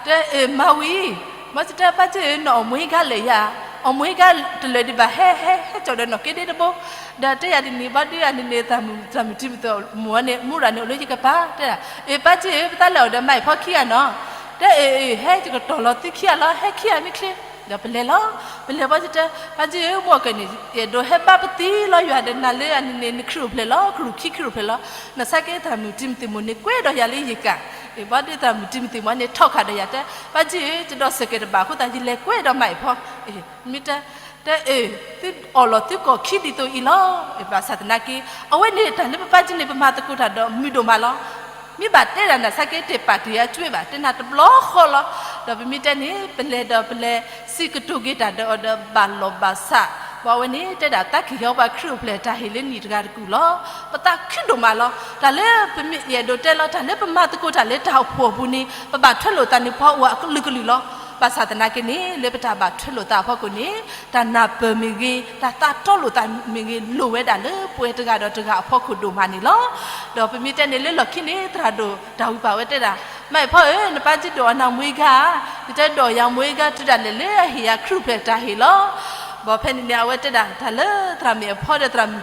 တဲအၢ မၤဝံၤ, ဘၣ်ယတဲ ပၢ်ကၢ်ဧၢ နအီၣ်မူအံၤကါလၢာ်ယါ, အီၣ်မူအံၤကါတလၢာ်ဒံးဘၣ် ဟဲ ဟဲ ဟဲကၠီၣ်ဒီးနီၢ်က့ဒ့တဘိ, ဒီးတဲယၤဒ်န့ၣ် ဘၣ်ဒုးအန့ၣ်န့ၣ် သးမုၢ်တံၤမုၢ်သ့ၣ်မူန့ၣ် မူရၤန့ၣ် အိၣ်လၢယကပၤ တဲဒၣ်, အၢ ပၢ်ကၢ်ဧၢ ပသးလဲၤအီၤဒီးမါအံၤဖီခံဂၤနီၤ, တဲအၢ အၢ ဟဲ ယကတီၢ်လီၤသုခံဂၤလီၤ ဟဲခံဂၤမ့ၢ်ချ့, ဒီးပလဲၤလီၤ, ပလဲၤဘၣ်ယတဲ ပၢ်ကၢ်ဧၢ မ့ၢ်အီၤကဲန့ၣ် အဲၣ်ဒိးဟဲဘၣ်ပသံလီၤ ယွၤဒီးနၤလၢအန့ၣ်န့ၣ် နခရံာ်အိၣ်ဖျဲၣ်လီၤ ကရူၢ်ခံခရံာ်အိၣ်ဖျဲၣ်လီၤ, နဆါက့သးမုၢ်တံၤမုၢ်သ့ၣ်မူန့ၣ် ကွဲးဒီးယၤလၢယကၤ, အၢ ဘၣ်ဒုးသးမုၢ်တံၤမုၢ်သ့ၣ်မူန့ၣ် ထီၣ်ခးဒီးယၤတဲ ပၢ်ကၢ်ဧၢ ယဒိးစၢ်ကဲးတဘၣ်အဃိသတး ယလဲၤကွဲးဒီးမါအံၤဖီ, မ့ၢ်တဲ တဲအၢ သုအီၣ်လီၤသုကိးခံဒ်သိးအံၤလီၤ, ဘၣ်ဆၣ်သနာ်က့ အဝဲန့ၣ်တၢ်လၢပပၢ်ကၢ်န့ၣ် ပမၤသကိးတၢ်ဒီးမုာ်ဒိၣ်မးလီၤ, မ့ၢ်ဘၣ်တဲဒၣ်နၤဆါက့ တဲပာ်တ့ၢ်ယၤကွဲးဘၣ် တဲနၤတဘျီဃီလီၤ, ဒီးပမ့ၢ်တဲန့ၣ် ပလဲၤဒီးပလဲၤစံးကတိၤက့ၤတၢ်ဒီးအီၤဒီးဘၣ်လီၢ်ဘၣ်စး, ဘၣ်ဝဲန့ၣ် တဲဒၣ်သးကဟ့ၣ်အီၤပှၤခရံာ်အိၣ်ဖျဲၣ်တၢ်ဟ့ၣ်လၢနံၣ်တဂၤတကူာ်လီၤ, ပသးခုဒိၣ်မးလီၤ, တၢ်လၢပမ့ၢ်အဲၣ်ဒိးတဲလီၤ တၢ်လၢပမၤသကိးတၢ်လၢတၢ်အိၣ်ဖှိၣ်အပူၤန့ၣ် ပဘၣ်ထွဲလိာ်သးန့ၣ် ပှၤအိၣ်အကလုာ်ကလုာ်လီၤ, ဘၣ်ဆၣ်သနာ်က့န့ၣ် လၢပတၢ်ဘၣ်ထွဲလိာ်သးအဖီခိၣ်န့ၣ် တၢ်နၢ်ပၢၢ်မ့ၢ်ဂ့ၤ တၢ်သးတီလိာ်သးမ့ၢ်ဂ့ၤ လိၣ်ဝဲဒၣ်လၢပဝဲတဂၤဒီးတဂၤအဖီခိၣ်ဒိၣ်မးန့ၣ်လီၤ, ဒီးပမ့ၢ်တဲန့ၣ်လၢလီၢ်ခံန့ၣ် သရၣ်ဒိၣ်တၢ်ဝံပာ်ဝဲတဲဒၣ်, မါအံၤဖီဧၢ နပၢ်ကၢ်ဒိၣ်အီၣ်နၤမူအံၤကါ, ယတဲဒိၣ်ယၤမူအံၤကါ တုၤဒၣ်လဲာ်လၢအဟ့ၣ်ယၤခရံာ်အိၣ်ဖျဲၣ်တၢ်ဟ့ၣ်လီၤ, ဘၣ်ဖဲန့ၣ်န့ၣ် အဝဲတဲဒၣ် တၢ်လၢ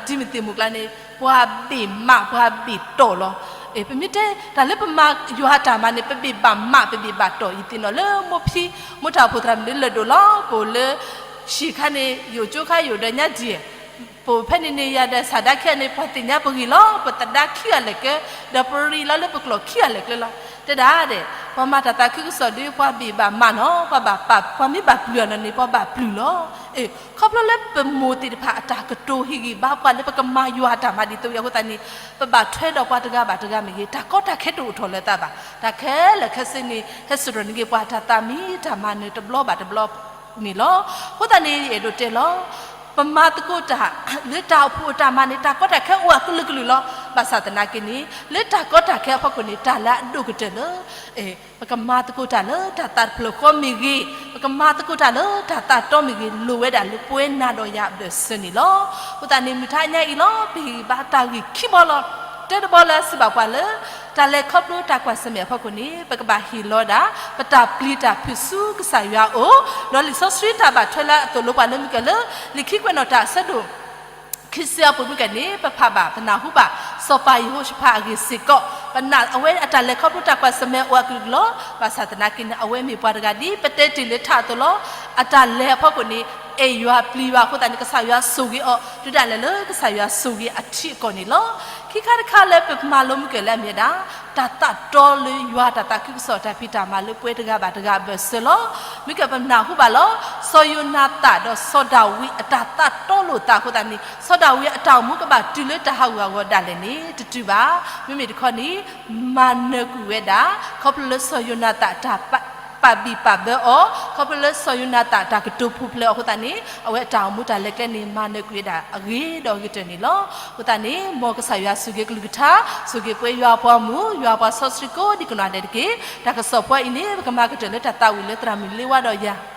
သရၣ်မုၣ်အဖီဒီးသရၣ်မုၣ်တံၤမသ့ၣ်မူကျါန့ၣ် ပှၤဘ့ၣ်မး ပှၤဘ့ၣ်တီၢ်လီၤ, ပမ့ၢ်တဲ တၢ်လၢပမၤယွၤအတၢ်မၤန့ၣ် ပဘ့ၣ်ဘၣ်မး ပဘ့ၣ်ဘၣ်တီၢ် ယသ့ၣ်နီၣ်လၢမိၢ်ဖံ မိၢ်တၢ်အိၣ်ဖှိၣ်သရၣ်မုၣ်လၢလၢၢ်ဒိၣ်လီၤ, ပအိၣ်လၢ ဟံၣ်ခါန့ၣ် ယအိၣ်ကၠိခါယအိၣ်ဒီးညါဒံၣ်, ပအိၣ်ဖဲန့ၣ်န့ၣ် ယၤဒီးဆၣ်ဒါခံဂၤန့ၣ် ပှၤသ့ၣ်ညါပဂ့ၢ်လီၤ, ပသဒါခံဂၤလဲၣ်ကဲ, ဒီးပရံးလီၤလၢပကျိာ်ခံဂၤလဲၣ်ကျဲလီၤ, တဲဒၣ်ဒဲး ပှၤမၤတၢ်သးခုကစီၣ်ဒီး ပှၤဘ့ၣ်ဘၣ်မးနီၤ, ပှၤဘၣ်ပာ် ပှၤမ့ၢ်ဘၣ်ပျုၢ်အီၤနီၤန့ၣ် ပှၤဘၣ်ပျုၢ်လီၤ, ခီဖျိလၢပမိၢ်သ့ၣ်တဖၣ်အတၢ်ကတိၤဟ့ၣ်ဂံၢ်ဘါပှၤလၢပကမၤယွၤအတၢ်မၤဒ်သိးအံၤအဃိသတးန့ၣ် ပဘၣ်ထွဲဒီးပှၤတဂၤဘၣ်တဂၤမ့ၢ်ဂ့ၤ တၢ်ကီတၢ်ခဲတအိၣ်ထီၣ်လၢၤသးဘၣ်, တၢ်ခဲလၢာ်ခဲဆ့န့ၣ် ဟဲစိာ်ထီၣ်န့ၢ်က့ၤပှၤတၢ်သးမံတၢ်မၤနၢၤတဘျီဘၣ်တဘျီန့ၣ်လီၤ, အဃိသတးန့ၣ် ယအဲၣ်ဒိးတဲလီၤ ပမၤသကိးတၢ် လၢတၢ်အိၣ်ဖှိၣ်အတၢ်မၤန့ၣ် တၢ်ကီတၢ်ခဲအိၣ်အကလုာ်ကလုာ်လီၤ, ဘၣ်ဆၣ်သနာ်က့န့ၣ် လၢတၢ်ကီတၢ်ခဲအဖီခိၣ်န့ၣ် တၢ်လၢအဒိၣ်ကတၢၢ်လၢ ပကမၤသကိးတၢ်လၢတၢ်သးတဖျၢၣ်ဃီမ့ၢ်ဂ့ၤ, ပကမၤသကိးတၢ်လၢတၢ်သးတီမ့ၢ်ဂ့ၤ လိၣ်ဝဲဒၣ်လၢပဝဲနၤဒီးယၤအဘၢၣ်စၢၤန့ၣ်လီၤ, အဃိသတးန့ၣ် မုၢ်ထါညါအံၤလီၤ ပဟ့ၣ်ဂံၢ်ဘါတၢ်ဂ့ၢ်ခံဘီလီၤ, တၢတဘီလၢအစံးဘၣ်ပှၤလၢ တၢ်လဲၤခီဖျိတၢ်ကွၢ်ဆၢၣ်မဲာ်အဖီခိၣ်န့ၣ် ပကဘၣ်ဟ့ၣ်လီၤဒၣ် ပတၢ်ပျံၤတၢ်ဖုးဆူကစၢ်ယွၤအအိၣ်, ဒီးလံာ်စီဆှံတၢ်ဘၣ်ထွဲလၢအသိၣ်လိပှၤလၢမုၢ်ကၢၢ်လၢ လံာ်ခံကွဲးနီၣ်တၢ်အဆၢဒိၣ် ခံဆံအပူၤမုၢ်ကၢၢ်န့ၣ် ပဖးဘၣ် ပနၢ်ဟူဘၣ် စီၤပၤယဟိၤၡဖးအဂ့ၢ်စ့ၢ်ကီး, ပနာ်အဝဲအတၢ်လဲၤခီဖျိတၢ်ကွၢ်ဆၢၣ်မဲာ်အိၣ်အကလုာ်ကလုာ်လီၤ, ဘၣ်ဆၣ်သနာ်က့န့ၣ် အဝဲမ့ၢ်ပှၤတဂၤဒ်ပတဲတ့ၢ်လၢထးအသိးလီၤ, အတၢ်လဲၤအဖီခိၣ်န့ၣ် အဲၣ်ယွၤပျံၤယွၤအဃိသတးန့ၣ် ကစၢ်ယွၤဆိၣ်ဂ့ၤအီၤ တုၤဒၣ်လဲာ်လၢကစၢ်ယွၤဆိၣ်ဂ့ၤအထံအကီၢ်န့ၣ်လီၤ. ခံခါတခါလၢပမၤလိမုၢ်ကၢၢ်လၢအမ့ၢ်ဝဲဒၣ် တၢ်သးတီလၢယွၤတၢ်သးခုကစီၣ်တၢ်ဖံးတၢ်မၤလၢပဝဲတဂၤဘၣ်တဂၤအဘၢၣ်စၢၤလီၤ. မုၢ်ကၢၢ်ပနၢ်ဟူဘၣ်လီၤ. စီၤယိၤနၤသၣ်ဒီးစီၤဒၤဝံးအတၢ်သးတီလိာ်သးအဃိသတးန့ၣ် စီၤဒၤဝံးအတၢ်အိၣ်မူကဘၣ်တုၤလၢတၢ်ဟးဂူာ်ဟးဂီၤဒၣ်လဲာ်န့ၣ် တတုၤဘၣ်. မ့မ့ၢ်တခီန့ၣ် မၤနၢၤကွံာ်ဝဲဒၣ် ခီဖျိလၢစီၤယိၤနၤသၣ်အတၢ်ပာ် ပာ်ဘံၣ်ပာ်ဘၢအီၤ, ခီဖျိလၢစီၤယိၤနၤသၣ်အတၢ်ကတိၤပူၤဖျဲးအီၤအဃိသတးန့ၣ် အဝဲအတၢ်အိၣ်မူတၢ်လဲၤကျဲန့ၣ် မၤနၢၤကွံာ်ဝဲဒၣ်အဂ့ၤဒီးအဂ့ၤကတၢၢ်န့ၣ်လီၤ. အဃိသတးန့ၣ် မ်ကစၢ်ယွၤဆိၣ်ဂ့ၤကလုၢ်ကထါ, ဆိၣ်ဂ့ၤပဝဲယွၤအပှၤမုၣ်, ယွၤအပှၤစီဆှံကိးဒံကနီၢ်ဒဲးတက့ၢ်. တၢ်ကစီၣ်ပှၤအံၤန့ၣ် ပကမၤကတၢၢ်လၢတၢ်သးဝံၣ်လၢသရၣ်မုၣ်လ့ဝါဒီးယၤ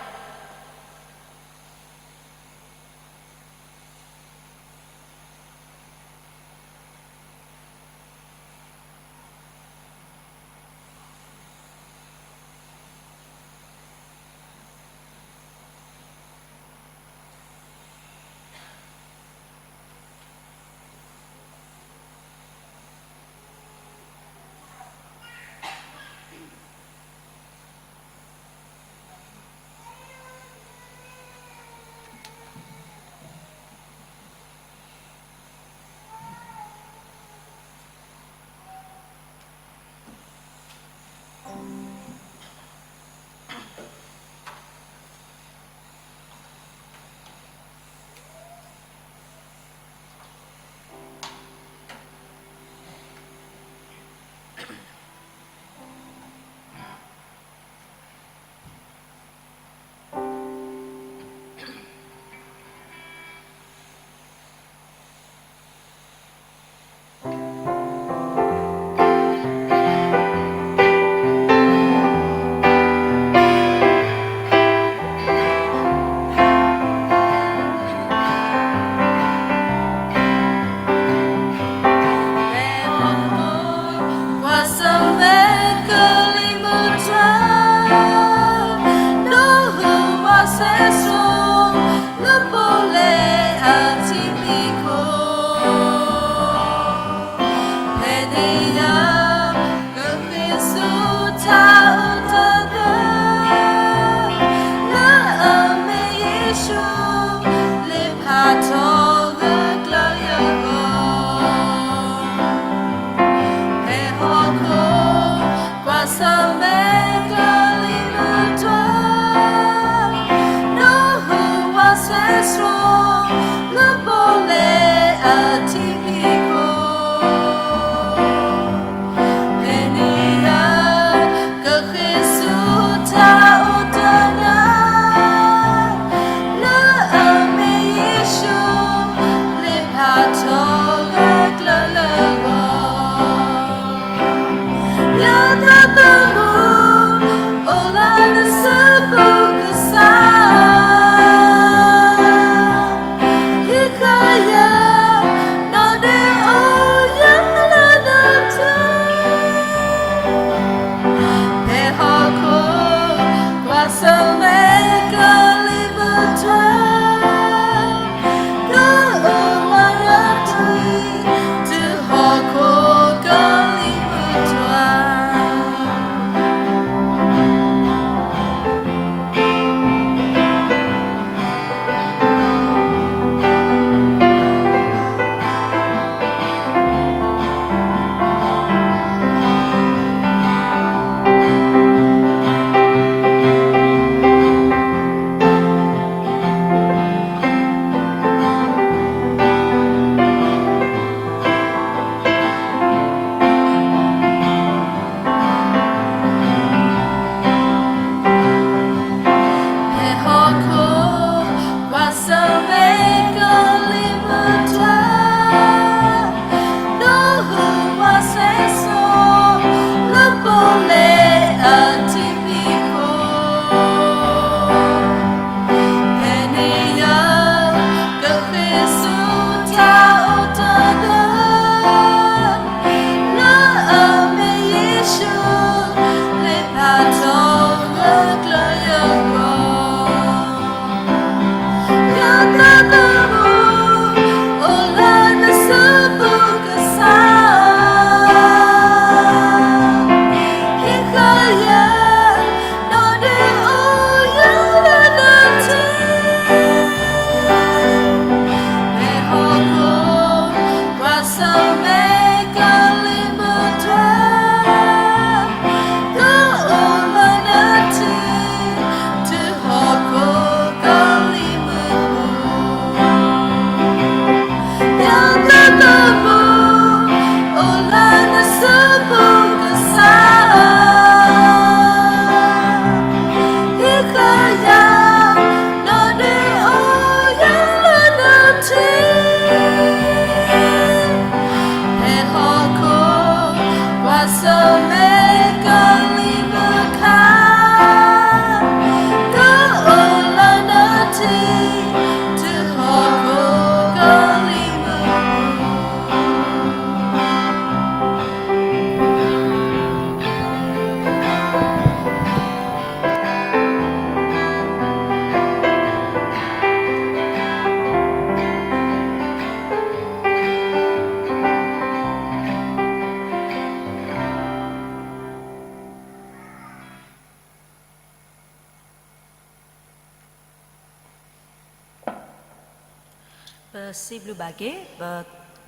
ပစံးဘျုးဘၣ်က့ၤ ပ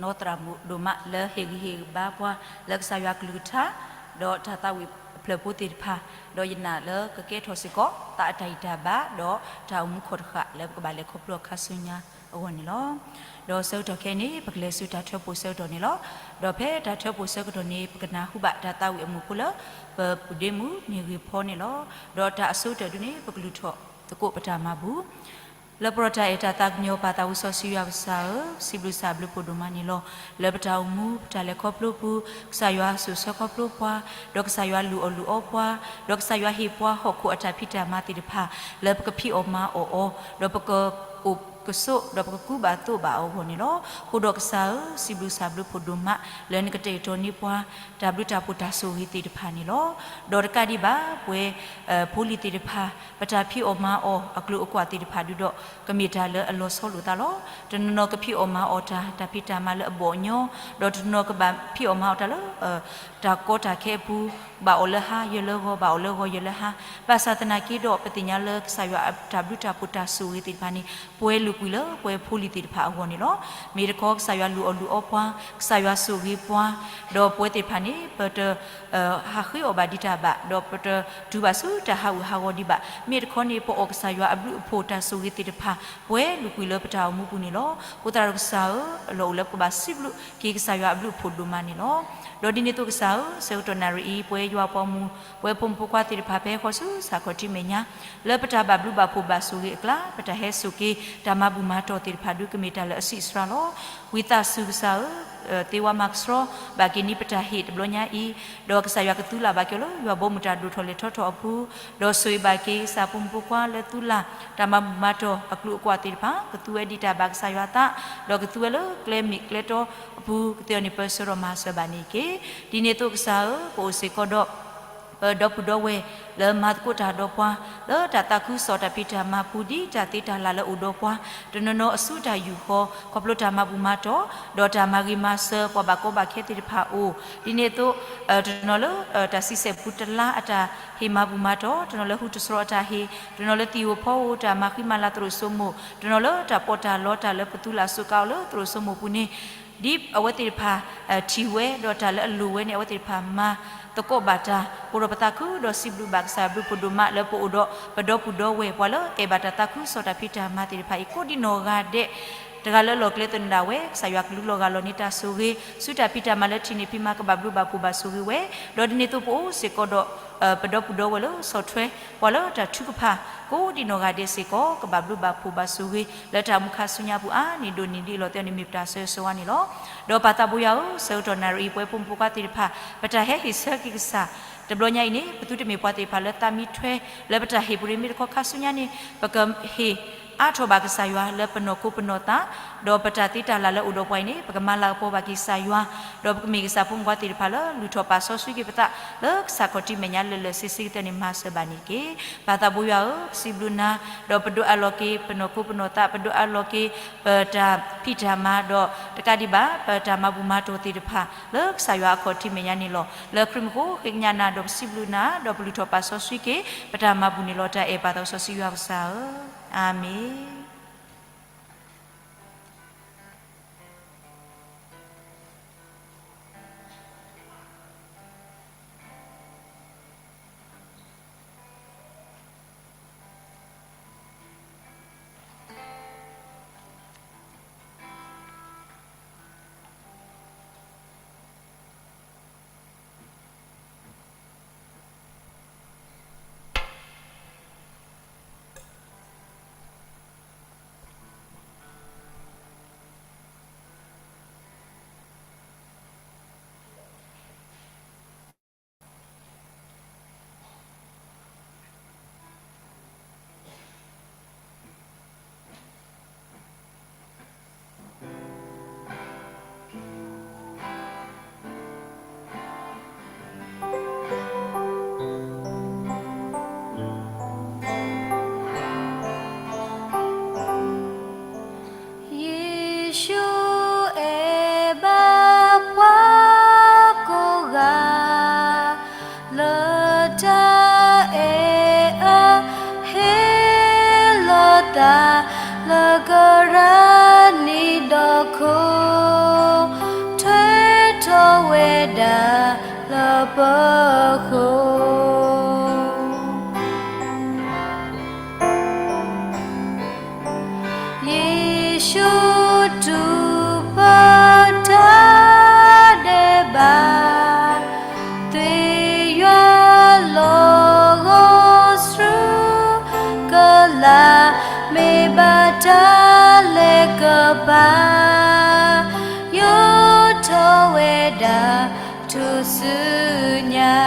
နီၢ်သရၣ်မုၣ်ဒိၣ်မးလၢဟ့ၣ်ဂံၢ်ဟ့ၣ်ဘါပှၤ လၢကစၢ်ယွၤကလုၢ်ကထါ ဒီးတၢ်သးဝံၣ်အဖျၢၣ်ဖိသ့ၣ်တဖၣ်, ဒီးယနာ်လၢကကဲထီၣ်စ့ၢ်ကီး သးအတၢ်ဂံၢ်တၢ်ဘါ ဒီးတၢ်အိၣ်မူခီၣ်တဃာ်လၢပကဘၣ်လဲၤခီဖျိအခါဆူညါအဂီၢ်န့ၣ်လီၤ. ဒီးဆၢကတီၢ်ခဲအံၤန့ၣ် ပကလဲၤဆူတၢ်ထၢဖှိၣ်ဆၢကတီၢ်န့ၣ်လီၤ. ဒီးဖဲတၢ်ထၢဖှိၣ်ဆၢကတီၢ်န့ၣ် ပကနၢ်ဟူဘၣ်တၢ်သးဝံၣ်အမုၢ်ဖိလၢ ပပုၢ်ဒ့မုၣ်မ့ၢ်ဂ့ၤဖီန့ၣ်လီၤ. ဒီးတၢ်အဆိကတၢၢ်ဒုန့ၣ် ပကလုၢ်ထီၣ်သကိးပတၢ်မၤဘူၣ် လၢပရီတၢ်အဲၣ်တၢ်သးကညီၤပၢ်သးဝံစီဆှံယွၤကစၢ်ဧၢ, ပစံးဘျုးစံးဘျုးဖှိၣ်ဒိၣ်မးန့ၣ်လီၤ. လၢပတၢ်အိၣ်မူ ပတၢ်လဲၤခီဖျိပူၤ, ကစၢ်ယွၤစိာ်ဆှၢခီဖျိပှၤ, ဒီးကစၢ်ယွၤလုၢ်အီၣ်လုၢ်အီပှၤ, ဒီးကစၢ်ယွၤဟ့ၣ်ပှၤဟီၣ်ခိၣ်အတၢ်ဖံးတၢ်မၤသ့ၣ်တဖၣ် လၢပကဖံးအီၣ်မၤအီၣ်အီၤ, ဒီးပကအိၣ်ကဆိး ဒီးပကကူဘၣ်သိးဘၣ်အီၤအဂီၢ်န့ၣ်လီၤ. အဃိဒီးကစၢ်ဧၢ, စံးဘျုးစံးဘျုးဖှိၣ်ဒိၣ်မး လၢနကတဲာ်ကတီၤန့ၢ်ပှၤ တၢ်ဘျုးတၢ်ဖှိၣ်တၢ်ဆိၣ်ဂ့ၤသ့ၣ်တဖၣ်န့ၣ်လီၤ. ဒီးတကးဒံးဘၣ် ပဝဲ ဖိလံၤသ့ၣ်တဖၣ် ပတၢ်ဖံးအီၣ်မၤအီၣ်အကျိၤအကွာ်သ့ၣ်တဖၣ်ဒုဒီး ကမ့ၢ်တၢ်လၢအလီၤဆီလိာ်သးလီၤ. တနီၤနီၤကဖံးအီၣ်မၤအီၣ်တၢ် တၢ်ဖံးတၢ်မၤလၢအဘီၣ်အညီ, ဒီးတနီၤကဘၣ်ဖံးအီၣ်မၤအီၣ်တၢ်လၢ တၢ်ကီတၢ်ခဲအပူၤ, ဘၣ်အီၣ်လၢဟါယဲၢ်လၢဂီၤ, ဘၣ်အီၣ်လၢဂီၤယဲၢ်လၢဟါ, ဘၣ်ဆၣ်သနာ်က့ဒီး ပသ့ၣ်ညါလၢကစၢ်ယွၤတၢ်ဘျုးတၢ်ဖှိၣ်တၢ်ဆိၣ်ဂ့ၤသ့ၣ်တဖၣ်န့ၣ် ပှဲၤလုာ်ကွံာ်လၢပဝဲဖိလံၤသ့ၣ်တဖၣ်အဂီၢ်န့ၣ်လီၤ. မ့ၢ်တခီကစၢ်ယွၤလုၢ်အီၣ်လုၢ်အီပှၤ, ကစၢ်ယွၤဆိၣ်ဂ့ၤပှၤ, ဒီးပဝဲသ့ၣ်တဖၣ်န့ၣ် ပတ ဟးဃ့အီၣ်ဘၣ်ဒံးတၢ်ဘၣ်, ဒီးပတတုၤဘၣ်ဆူတၢ်ဟးဂူာ်ဟးဂီၤဒံးဘၣ်. မ့ၢ်တခီန့ၣ် ပအီၣ်ကစၢ်ယွၤအဘျုးအဖှိၣ်တၢ်ဆိၣ်ဂ့ၤသ့ၣ်တဖၣ် ပှဲၤလုာ်ကွံာ်လၢပတၢ်အိၣ်မူပူၤန့ၣ်လီၤ. အဃိသတးဒီးကစၢ်ဧၢ, အလီၢ်အိၣ်လၢပကဘၣ်စံးဘျုးက့ၤကစၢ်ယွၤအဘျုးအဖှိၣ်ဒိၣ်မးန့ၣ်လီၤ. ဒီးဒ်န့ၣ်အသိးကစၢ်ဧၢ, ဆၢကတီၢ်နၣ်ရံၣ်အံၤ ပဝဲယွၤအပှၤမုၣ်, ပဝဲဖိမုၣ်ဖိခွါသ့ၣ်တဖၣ်ဖဲဃီဆူစၢ်ခီၣ်ထံးမဲာ်ညါ လၢပတၢ်ဘၣ်ဘျုးဘၣ်ဖှိၣ်ဘၣ်ဆိၣ်ဂ့ၤအကျါ ပတၢ်ဟဲစိာ်က့ၤ တၢ်မၤဘူၣ်မၤတီၢ်သ့ၣ်တဖၣ်ဒုကမ့ၢ်တၢ်လၢအဆံးအစှၤလီၤ. ဝံသးစူၤကစၢ်ဧၢ, သ့ဝါမၤကဆှီဘၣ်က့ၤန့ၢ်ပတၢ်ဟ့ၣ်တဘျီညါအံၤ, ဒီးကစၢ်ယွၤကသူလၢ်ဘၣ်က့ၤအီၤလၢယွၤဘီမုၢ်တၢ်ဒိၣ်ထီၣ်လဲၤထီထီၣ်အပူၤ, ဒီးဆိၣ်ဂ့ၤဘၣ်က့ၤကစၢ်ဖိမုၣ်ဖိခွါလၢသူလၢ် တၢ်မၤဘူၣ်မၤတီၢ်အကျိၤအကွာ်သ့ၣ်တဖၣ်, ကသူဝဲဒံးတၢ်ဘၣ်ကစၢ်ယွၤအသး, ဒီးကသူဝဲလၢကျဲမ့ၢ်ကျဲတီအပူၤ, ကသ့အီၤန့ၣ်ပၢဆှၢဒီးမၤစၢၤဘၣ်န့ၣ်တက့ၢ်. ဒ်န့ၣ်အသိးကစၢ်ဧၢ, ပအိၣ်စ့ၢ်ကီးဒီး ပဒီပုၢ်ဒီဝဲၢ်လၢမၤသကိးတၢ်ဒီးပှၤ, လၢတၢ်သးခုကစီၣ်တၢ်ဖံးတၢ်မၤပူၤဒ်တၢ်သ့တၢ်လၢ်လၢအိၣ်ဒီးပှၤ, တနီၤနီၤအစုတၢ်ယူာ်ဃီ ခီဖျိတၢ်မၤဘူၣ်မၤတီၢ်, ဒီးတၢ်မၤဂ့ၤမၤစၢၤပှၤဘၣ်ကီဘၣ်ခဲသ့ၣ်တဖၣ်အအိၣ်, ဒ်န့ၣ်အသိး တနီၤလၢ တၢ်ဆံဆဲၣ်ပူတလါအတၢ်ဟ့ၣ်မၤဘူၣ်မၤတီၢ်, တနီၤလၢဟူတစရီအတၢ်ဟ့ၣ်, တနီၤလၢသံၣ်ဧိၤဖီဧိၤတၢ်မၤဃံမၤလၤသရိာ်စိမိၣ်, တနီၤလၢတၢ်ပီးတၢ်လီတၢ်လၢပသူလၢ်စူးကါအီၤလၢသရိာ်စိမိၣ်ပူၤန့ၣ် ဒ်အဝဲသ့ၣ်တဖၣ် ထံၣ်ဝဲဒီးတၢ်လၢအလိၣ်ဝဲန့ၣ် အဝဲသ့ၣ်တဖၣ်မၤသကိးဘၣ်တၢ်, အဃိဒီးပသးခုဒီးစံးဘျုးဘၣ်ကစၢ်ယွၤဘျုးဖှိၣ်ဒိၣ်မးလၢပအိၣ်ဒီးပဒီပုၢ်ဒီဝဲၢ် ပှၤလၢအဲၣ်ဘၣ်တၢ်သးခုကစီၣ်တၢ်ဖံးတၢ်မၤသ့ၣ်တဖၣ်အံၤ ကိးဒံနီၢ်ဂၤဒဲး, တဂၤလၢအလီၢ်ကျဲသနၢၣ်ဒၣ်ဝဲ, ကစၢ်ယွၤကလူလီၤဂာ်လီၤန့ၢ်တၢ်ဆိၣ်ဂ့ၤ ဆူတၢ်ဖံးတၢ်မၤလၢထံၣ်န့ၢ်ဖံးမၤ ကဘၣ်ဘျုးဘၣ်ဖှိၣ်ဘၣ်ဆိၣ်ဂ့ၤဝဲ, ဒီးဒ်န့ၣ်အသိးပအိၣ်စ့ၢ်ကီးဒီး ပဒီပုၢ်ဒီဝဲၢ်လၢဆီၣ်ထွဲ ပှၤလၢတၢ်ထုကဖၣ် ကိးဒံနီၢ်ဂၤဒဲးစ့ၢ်ကီး ကဘၣ်ဘျုးဘၣ်ဖှိၣ်ဘၣ်ဆိၣ်ဂ့ၤ လၢတၢ်အိၣ်မူခါဆူညါပူၤအါန့ၢ်ဒိၣ်န့ၢ်ဒံးအလီၢ်သဲန့ၣ် မ့ၢ်ပတၢ်ဆၢဂ့ၤဆၢဝါန့ၣ်လီၤ. ဒီးပၢ်သးဘိယွၤဧၢ, ဆၢကတီၢ်နၣ်ရံၣ်အံၤ ပဝဲဖိမုၣ်ဖိခွါသ့ၣ်တဖၣ် ပတၢ်ဟဲဟ့ၣ်ဆၢက့ၤကစၢ် တဘျီညါအံၤန့ၣ် ပသုတမ့ၢ်ပှၤသ့ၣ်တဖၣ်လၢသးမံထွဲ လၢပတၢ်ဟ့ၣ်ပူၤန့ၣ် မ့ၢ်တခီခါဆူညါန့ၣ် ပကဟ့ၣ်အါထီၣ်ဘၣ်ကစၢ်ယွၤလၢပနီၢ်ခိပနီၢ်သး, ဒီးပတၢ်သ့တၢ်လၢ်လၢအိၣ်ဒီးပှၤအံၤန့ၣ် ပကမၤလၤကပီၤဘၣ်က့ၤကစၢ်ယွၤ, ဒီးပကမ့ၢ်ကစၢ်ဖိမုၣ်ဖိခွါသ့ၣ်တဖၣ်လၢလုၢ်ထီၣ်ပာ်စီဆှံက့ၤပသး လၢကစၢ်ခီၣ်ထံးမဲာ်ညါလၢာ်လၢာ်ဆ့ဆ့ကတၢၢ်န့ၣ် မၤစၢၤဘၣ်န့ၣ်တက့ၢ်. ပၢ်သးဘိယွၤဧၢ, ပစံးဘျုးနၤ, ဒီးပဒိးအးလီၤက့ၤ ပနီၢ်ခိပနီၢ်သး, ပဒိးအးလီၤက့ၤ ပတၢ်ဖံးတၢ်မၤ, ဒီးတကးဒံးဘၣ် ပတၢ်မၤဘူၣ်မၤတီၢ်သ့ၣ်တဖၣ် လၢကစၢ်ယွၤအခီၣ်ထံးမဲာ်ညါန့ၣ်လီၤ. လၢခရံာ်မူခိၣ်ဃ့ကညးနၤ, ဒီးပစံးဘျုးနၤ, ဒီးပလုၢ်ထီၣ်ပာ်စီဆှံက့ၤ ပတၢ်မၤဘူၣ်န့ၣ်လီၤ. တၢ်အဲၣ်ပၢ်သးစီဆှံယွၤကစၢ်ဧၢ, အၤမ့ၣ်. ဒီးခိၣ်, ထွဲထီၣ်ဝဲဒၣ်လၢပဃိ. ယ့ၣ်ၡူးတူၢ်ပတၢ်ဒဲးဘး, သွံၣ်ယွၤလီၤဂီၤဆှုကလး, မ့ၢ်ဘၣ်တၢ်လဲၤကပၤ, ယိးထီၣ်ဝဲဒၣ်ထူၣ်စုညါ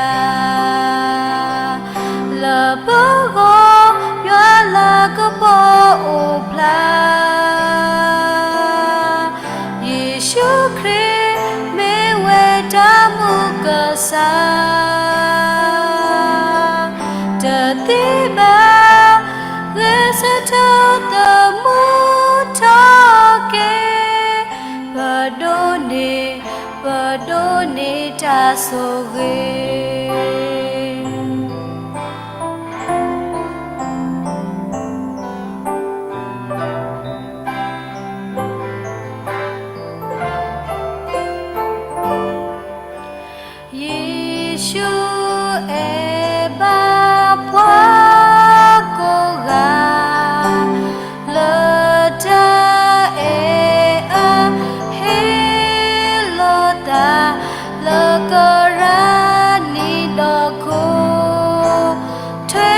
လၢပဂီၢ်, ယွၤလၤကပီၤအိၣ်ဖျါ, ယ့ၣ်ၡူးခရံာ်မ့ၢ်ဝဲတၢ်မူကစၢ်, တသ့ဘၣ်, ဂဲၤဆၢထၢၣ်သမူထီၣ်က့ၤ, ပဒိးန့ၢ်, ပဒိးန့ၢ်တၢ်ဆိၣ်ဂ့ၤ. ယ့ၣ်ၡူးအဲၣ်ဘၣ်ပှၤကိးဂၤ, လၢတၢ်အဲၣ်အဟ့ၣ်လီၤသး, လၢကရၢနံၤဒီးခိၣ်, ထွဲ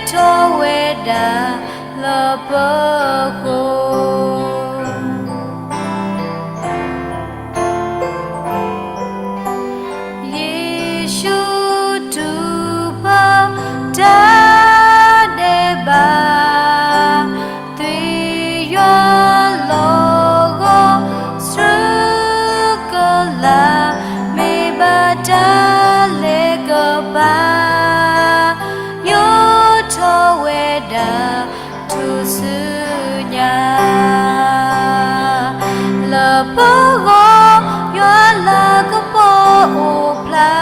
ထီၣ်ဝဲဒၣ်လၢပဃိ. ယ့ၣ်ၡူးတူၢ်ပတၢ်ဒဲးဘး, သွံၣ်ယွၤလီၤဂီၤဆှုကလး, မ့ၢ်ဘၣ်တၢ်လဲၤကပၤ, ယိးထီၣ်ဝဲဒၣ် ထူၣ်စုညါ လၢပဂီၢ်, ယွၤလၤကပီၤအိၣ်ဖျါ,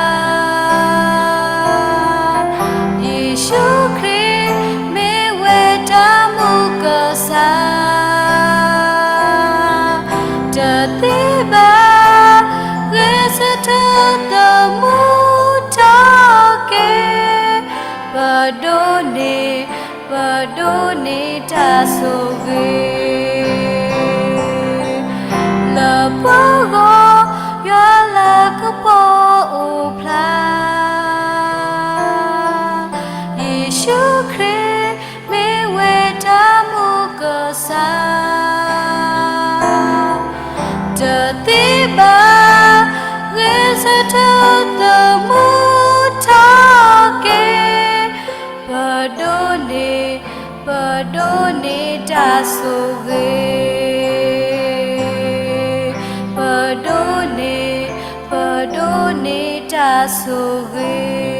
ယ့ၣ်ၡူးခရံာ်မ့ၢ်ဝဲတၢ်မူကစၢ်, တသ့ဘၣ်, ဂဲၤဆၢထၢၣ်သမူထီၣ်က့ၤ, ပဒိးန့ၢ်, ပဒိးန့ၢ်တၢ်ဆိၣ်ဂ့ၤ လၢပဂီၢ်, ယွၤလၤကပီၤအိၣ်ဖျါ, ယ့ၣ်ၡူးခရံာ်မ့ၢ်ဝဲတၢ်မူကစၢ်, တသ့ဘၣ်, ဂဲၤဆၢထၢၣ်သမူထီၣ်က့ၤ, ပဒိးန့ၢ်, ပဒိးန့ၢ်တၢ်ဆိၣ်ဂ့ၤ, ပဒိးန့ၢ်, ပဒိးန့ၢ်တၢ်ဆိၣ်ဂ့ၤ.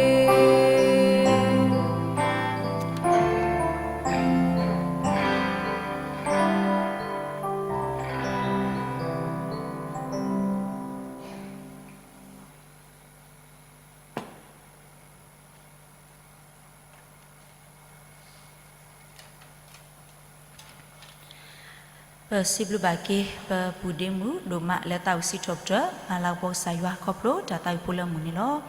ပစံးဘျုးဘၣ်က့ၤ ပပုၢ်ဒ့မုၣ်ဒိၣ်မးလၢသးဝံၣ်စံးထီၣ်ပတြၢၤ မၤလၤကပီၤကစၢ်ယွၤခီဖျိတၢ်သးဝံၣ်ဖိလၢအမုာ်န့ၣ်လီၤ.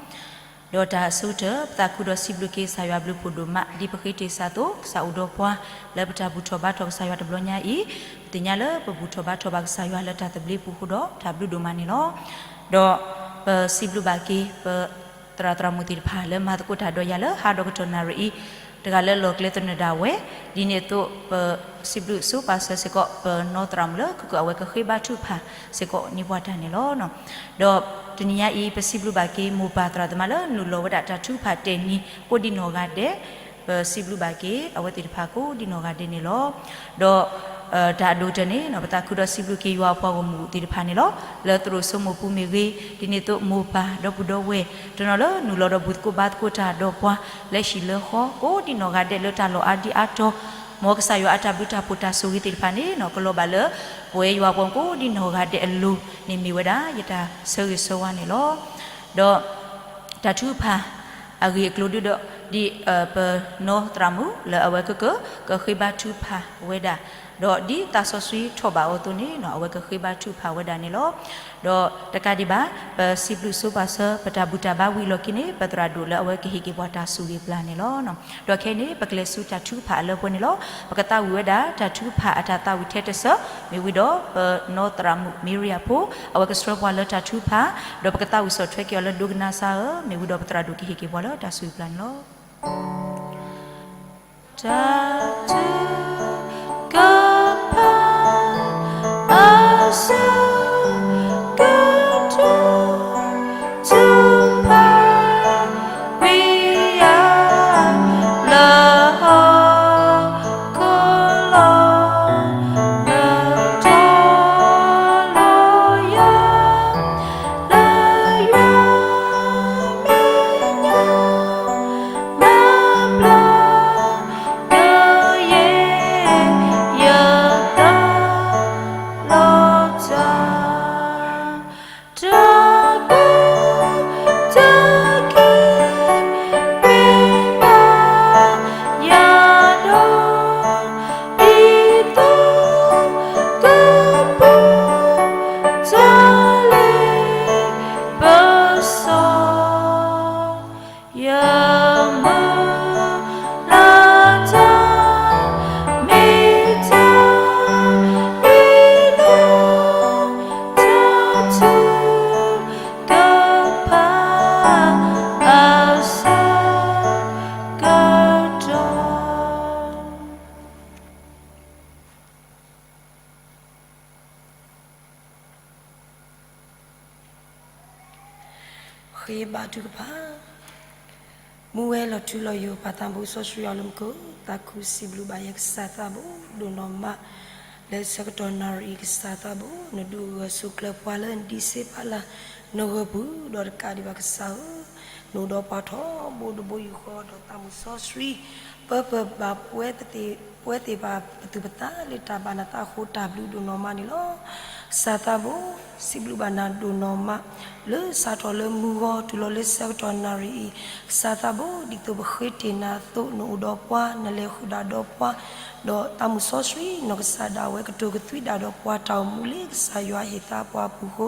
ဒီးတၢ်အဆိကတၢၢ် ပသးခုဒီးစံးဘျုးက့ၤကစၢ်ယွၤဘျုးဖှိၣ်ဒိၣ်မး ဒ်ပဃ့တ့ၢ်စၢ်အသိး ကစၢ်အိၣ်ဒီးပှၤ လၢပတၢ်ဘူၣ်ထီၣ်ဘါထီၣ်ကစၢ်ယွၤတဘျီညါအံၤ, ပသ့ၣ်ညါလၢပဘူၣ်ထီၣ်ဘါထီၣ်ဘၣ်ကစၢ်ယွၤလၢတၢ်သဘျ့ပူၤအဃိဒီး တၢ်ဘျုးဒိၣ်မးန့ၣ်လီၤ. ဒီးပစံးဘျုးဘၣ်က့ၤ ပ သရၣ်သရၣ်မုၣ်သ့ၣ်တဖၣ်လၢမၤသကိးတၢ်ဒီးယၤလၢဟါဒီကတီၢ်နၣ်ရံၣ်အံၤ, တဂၤလၢလီၢ်ကျဲသနၢၣ်ဒၣ်ဝဲ, ဒ်န့ၣ်အသိး ပစံးဘျုးဆူပၢ်စၢၤစ့ၢ်ကီး ပနီၢ်သရၣ်မုၣ်လၢ ကကၢၢ်အဝဲကဃ့ဘါထုကဖၣ်စ့ၢ်ကီးန့ၢ်ပှၤတၢ်န့ၣ်လီၤ. ဒီးတနံၤညါအံၤ ပစံးဘျုးဘၣ်က့ၤမိၢ်ပၢ်သရၣ်သမါလၢနုာ်လီၤဝဲဒၣ်တၢ်ထုကဖၣ်တဲာ်နံၤကိးဒံနီၢ်ဂၤဒဲး, ပစံးဘျုးဘၣ်က့ၤအဝဲသ့ၣ်တဖၣ်ကိးဒံနီၢ်ဂၤဒဲးန့ၣ်လီၤ. ဒီး တၢ်အဒိၣ်ကတၢၢ်န့ၣ် ပသးခုဒီးစံးဘျုးက့ၤယွၤအပှၤဂီၢ်မုၢ်သ့ၣ်တဖၣ်န့ၣ်လီၤ. လၢသရိာ်စိမိၢ်ပူၤမ့ၢ်ဂ့ၤ, ဒ်န့ၣ်အသိးမိၢ်ပၢ်ဒီပုၢ်ဒီဝဲၢ် တနီၤလၢနုာ်လီၤဒီးဘူၣ်သကိးဘါသကိးတၢ်ဒီးပှၤ လၢဟံၣ်လၢဃီ ကိးဒံနီၢ်ဂၤဒဲးလၢတၢ်လီၢ်အါဒံအါတီၤ, မ်ကစၢ်ယွၤအတၢ်ဘျုးတၢ်ဖှိၣ်တၢ်ဆိၣ်ဂ့ၤသ့ၣ်တဖၣ်န့ၣ် ကလီၤဘၣ်လၢ ပဝဲယွၤပှၤကိးဒံနီၢ်ဂၤဒဲးအလိၤန့ၣ်မ့ၢ်ဝဲဒၣ်ယတၢ်ဆၢဂ့ၤဆၢဝါန့ၣ်လီၤ. ဒီး တၢ်ထုကဖၣ်အဂ့ၢ်အကျိၤဒုဒီး ဒ်ပနီၢ်သရၣ်မုၣ်လၢအဝဲကက ကဃ့ဘါထုကဖၣ်ဝဲဒၣ်, ဒီးဒ်သးစီဆှံထိးဘၣ်အီၤအသိးန့ၣ် အဝဲကဃ့ဘါထုကဖၣ်ဝဲဒၣ်န့ၣ်လီၤ. ဒီးတကးဒံးဘၣ် ပစံးဘျုးဆိပာ်စၢၤ ပတၢ်ဘူၣ်တၢ်ဘါဝံၤအလီၢ်ခံန့ၣ် ပသရၣ်ဒိၣ်လၢအဝဲကဟ့ၣ်က့ၤပှၤတၢ်ဆိၣ်ဂ့ၤပျၢ်န့ၣ်လီၤ. ဒီးခဲအံၤန့ၣ် ပကလဲၤဆူတၢ်ထုကဖၣ်အလၢပှဲၤန့ၣ်လီၤ. ပကသးဝံၣ်ဝဲဒၣ်တၢ်ထုကဖၣ်အတၢ်သးဝံၣ်ထဲတစၢၤ မ့ၢ်ဝံၤဒီးပနီၢ်သရၣ်မုၣ်မ့ရံယၤဖိ အဝဲကဆှၢပှၤလၢတၢ်ထုကဖၣ်, ဒီးပကသးဝံၣ်ဆီၣ်ထွဲက့ၤအီၤလၢဒိကနၣ်စၢ်ဧၢ, မ့ၢ်ဝံၤဒီးပသရၣ်ဒိၣ်ကဟ့ၣ်က့ၤပှၤလၢတၢ်ဆိၣ်ဂ့ၤပျၢ်န့ၣ်လီၤ. တၢ်ထုကဖၣ် အစၢကတီၢ် ထုကဖၣ် ဝံယၤ လၢဟီၣ်ခိၣ်လီၤ နထီၣ်လီၤယၤ လၢယွၤမဲာ်ညါ နဘျါ နယဲၢ် ယသးလီၤတၢ် တၢ်ဘျုးတၢ်က့ၤ မ့ၢ်ဘၣ်ယၤဒီး ဒ်သိးကပူၤ တၢ်လ့ပစီ ယမုၢ်လၢ်တၢ် မ့ၢ်တၢ်အ့ၣ်လိာ် တၢ်ထုကဖၣ် အစၢကတီၢ် ဃ့ဘါထုကဖၣ်. မူဝဲလီၤထူလီၤယိာ် ပၢ်သးဘိစီဆှံယွၤလၢမူခိၣ် သးခုစံးဘျုးဘၣ်ယဲ ကစၢ်သးဘိဒိၣ်နီၢ်မး လၢဆၢကတီၢ်နၣ်ရံၣ်အံၤ ကစၢ်သးဘိ နဒုးဂၢၢ်ဆိးကျၢၤပှၤလၢနဒံးစ့ပာ်လၢ် နဂၢၢ်ပူၤ ဒီးတကးဒံးဘၣ်ကစၢ်ဧၢ နအိၣ်ဒီးပှၤထီဘိတဘိယူၢ်ဃီ ဒီးသးမုၢ်စီဆှံ ပၢပၢဘၣ်ပဝဲသ့ၣ် ပဝဲသ့ၣ်တဖၣ်ပသူၣ်ပသးလၢတၢ်ဘၣ်နသးအဃိ တၢ်ဘျုးဒိၣ်နီၢ်မးန့ၣ်လီၤ. ကစၢ်သးဘိ စံးဘျုးဘၣ်နၤဒိၣ်နီၢ်မး လၢစးထီၣ်လၢမုၢ်ဂီၤတုၤလီၤလၢဆၢကတီၢ်နၣ်ရံၣ်အံၤ ကစၢ်သးဘိ ဒ်သိးပဃ့တ့ၢ်နၤအသိး နအိၣ်ဒီးပှၤ နလဲၤဃုာ်ဒၣ်ဒီးပှၤ ဒီးသးမုၢ်စီဆှံ နီၢ်ကစၢ်ဒၣ်ဝဲကတိၤကသွံဒၣ်ဒီးပှၤ တၢ်အိၣ်မူလၢကစၢ်ယွၤဟ့ၣ်သါပှၤအပူၤအဃိ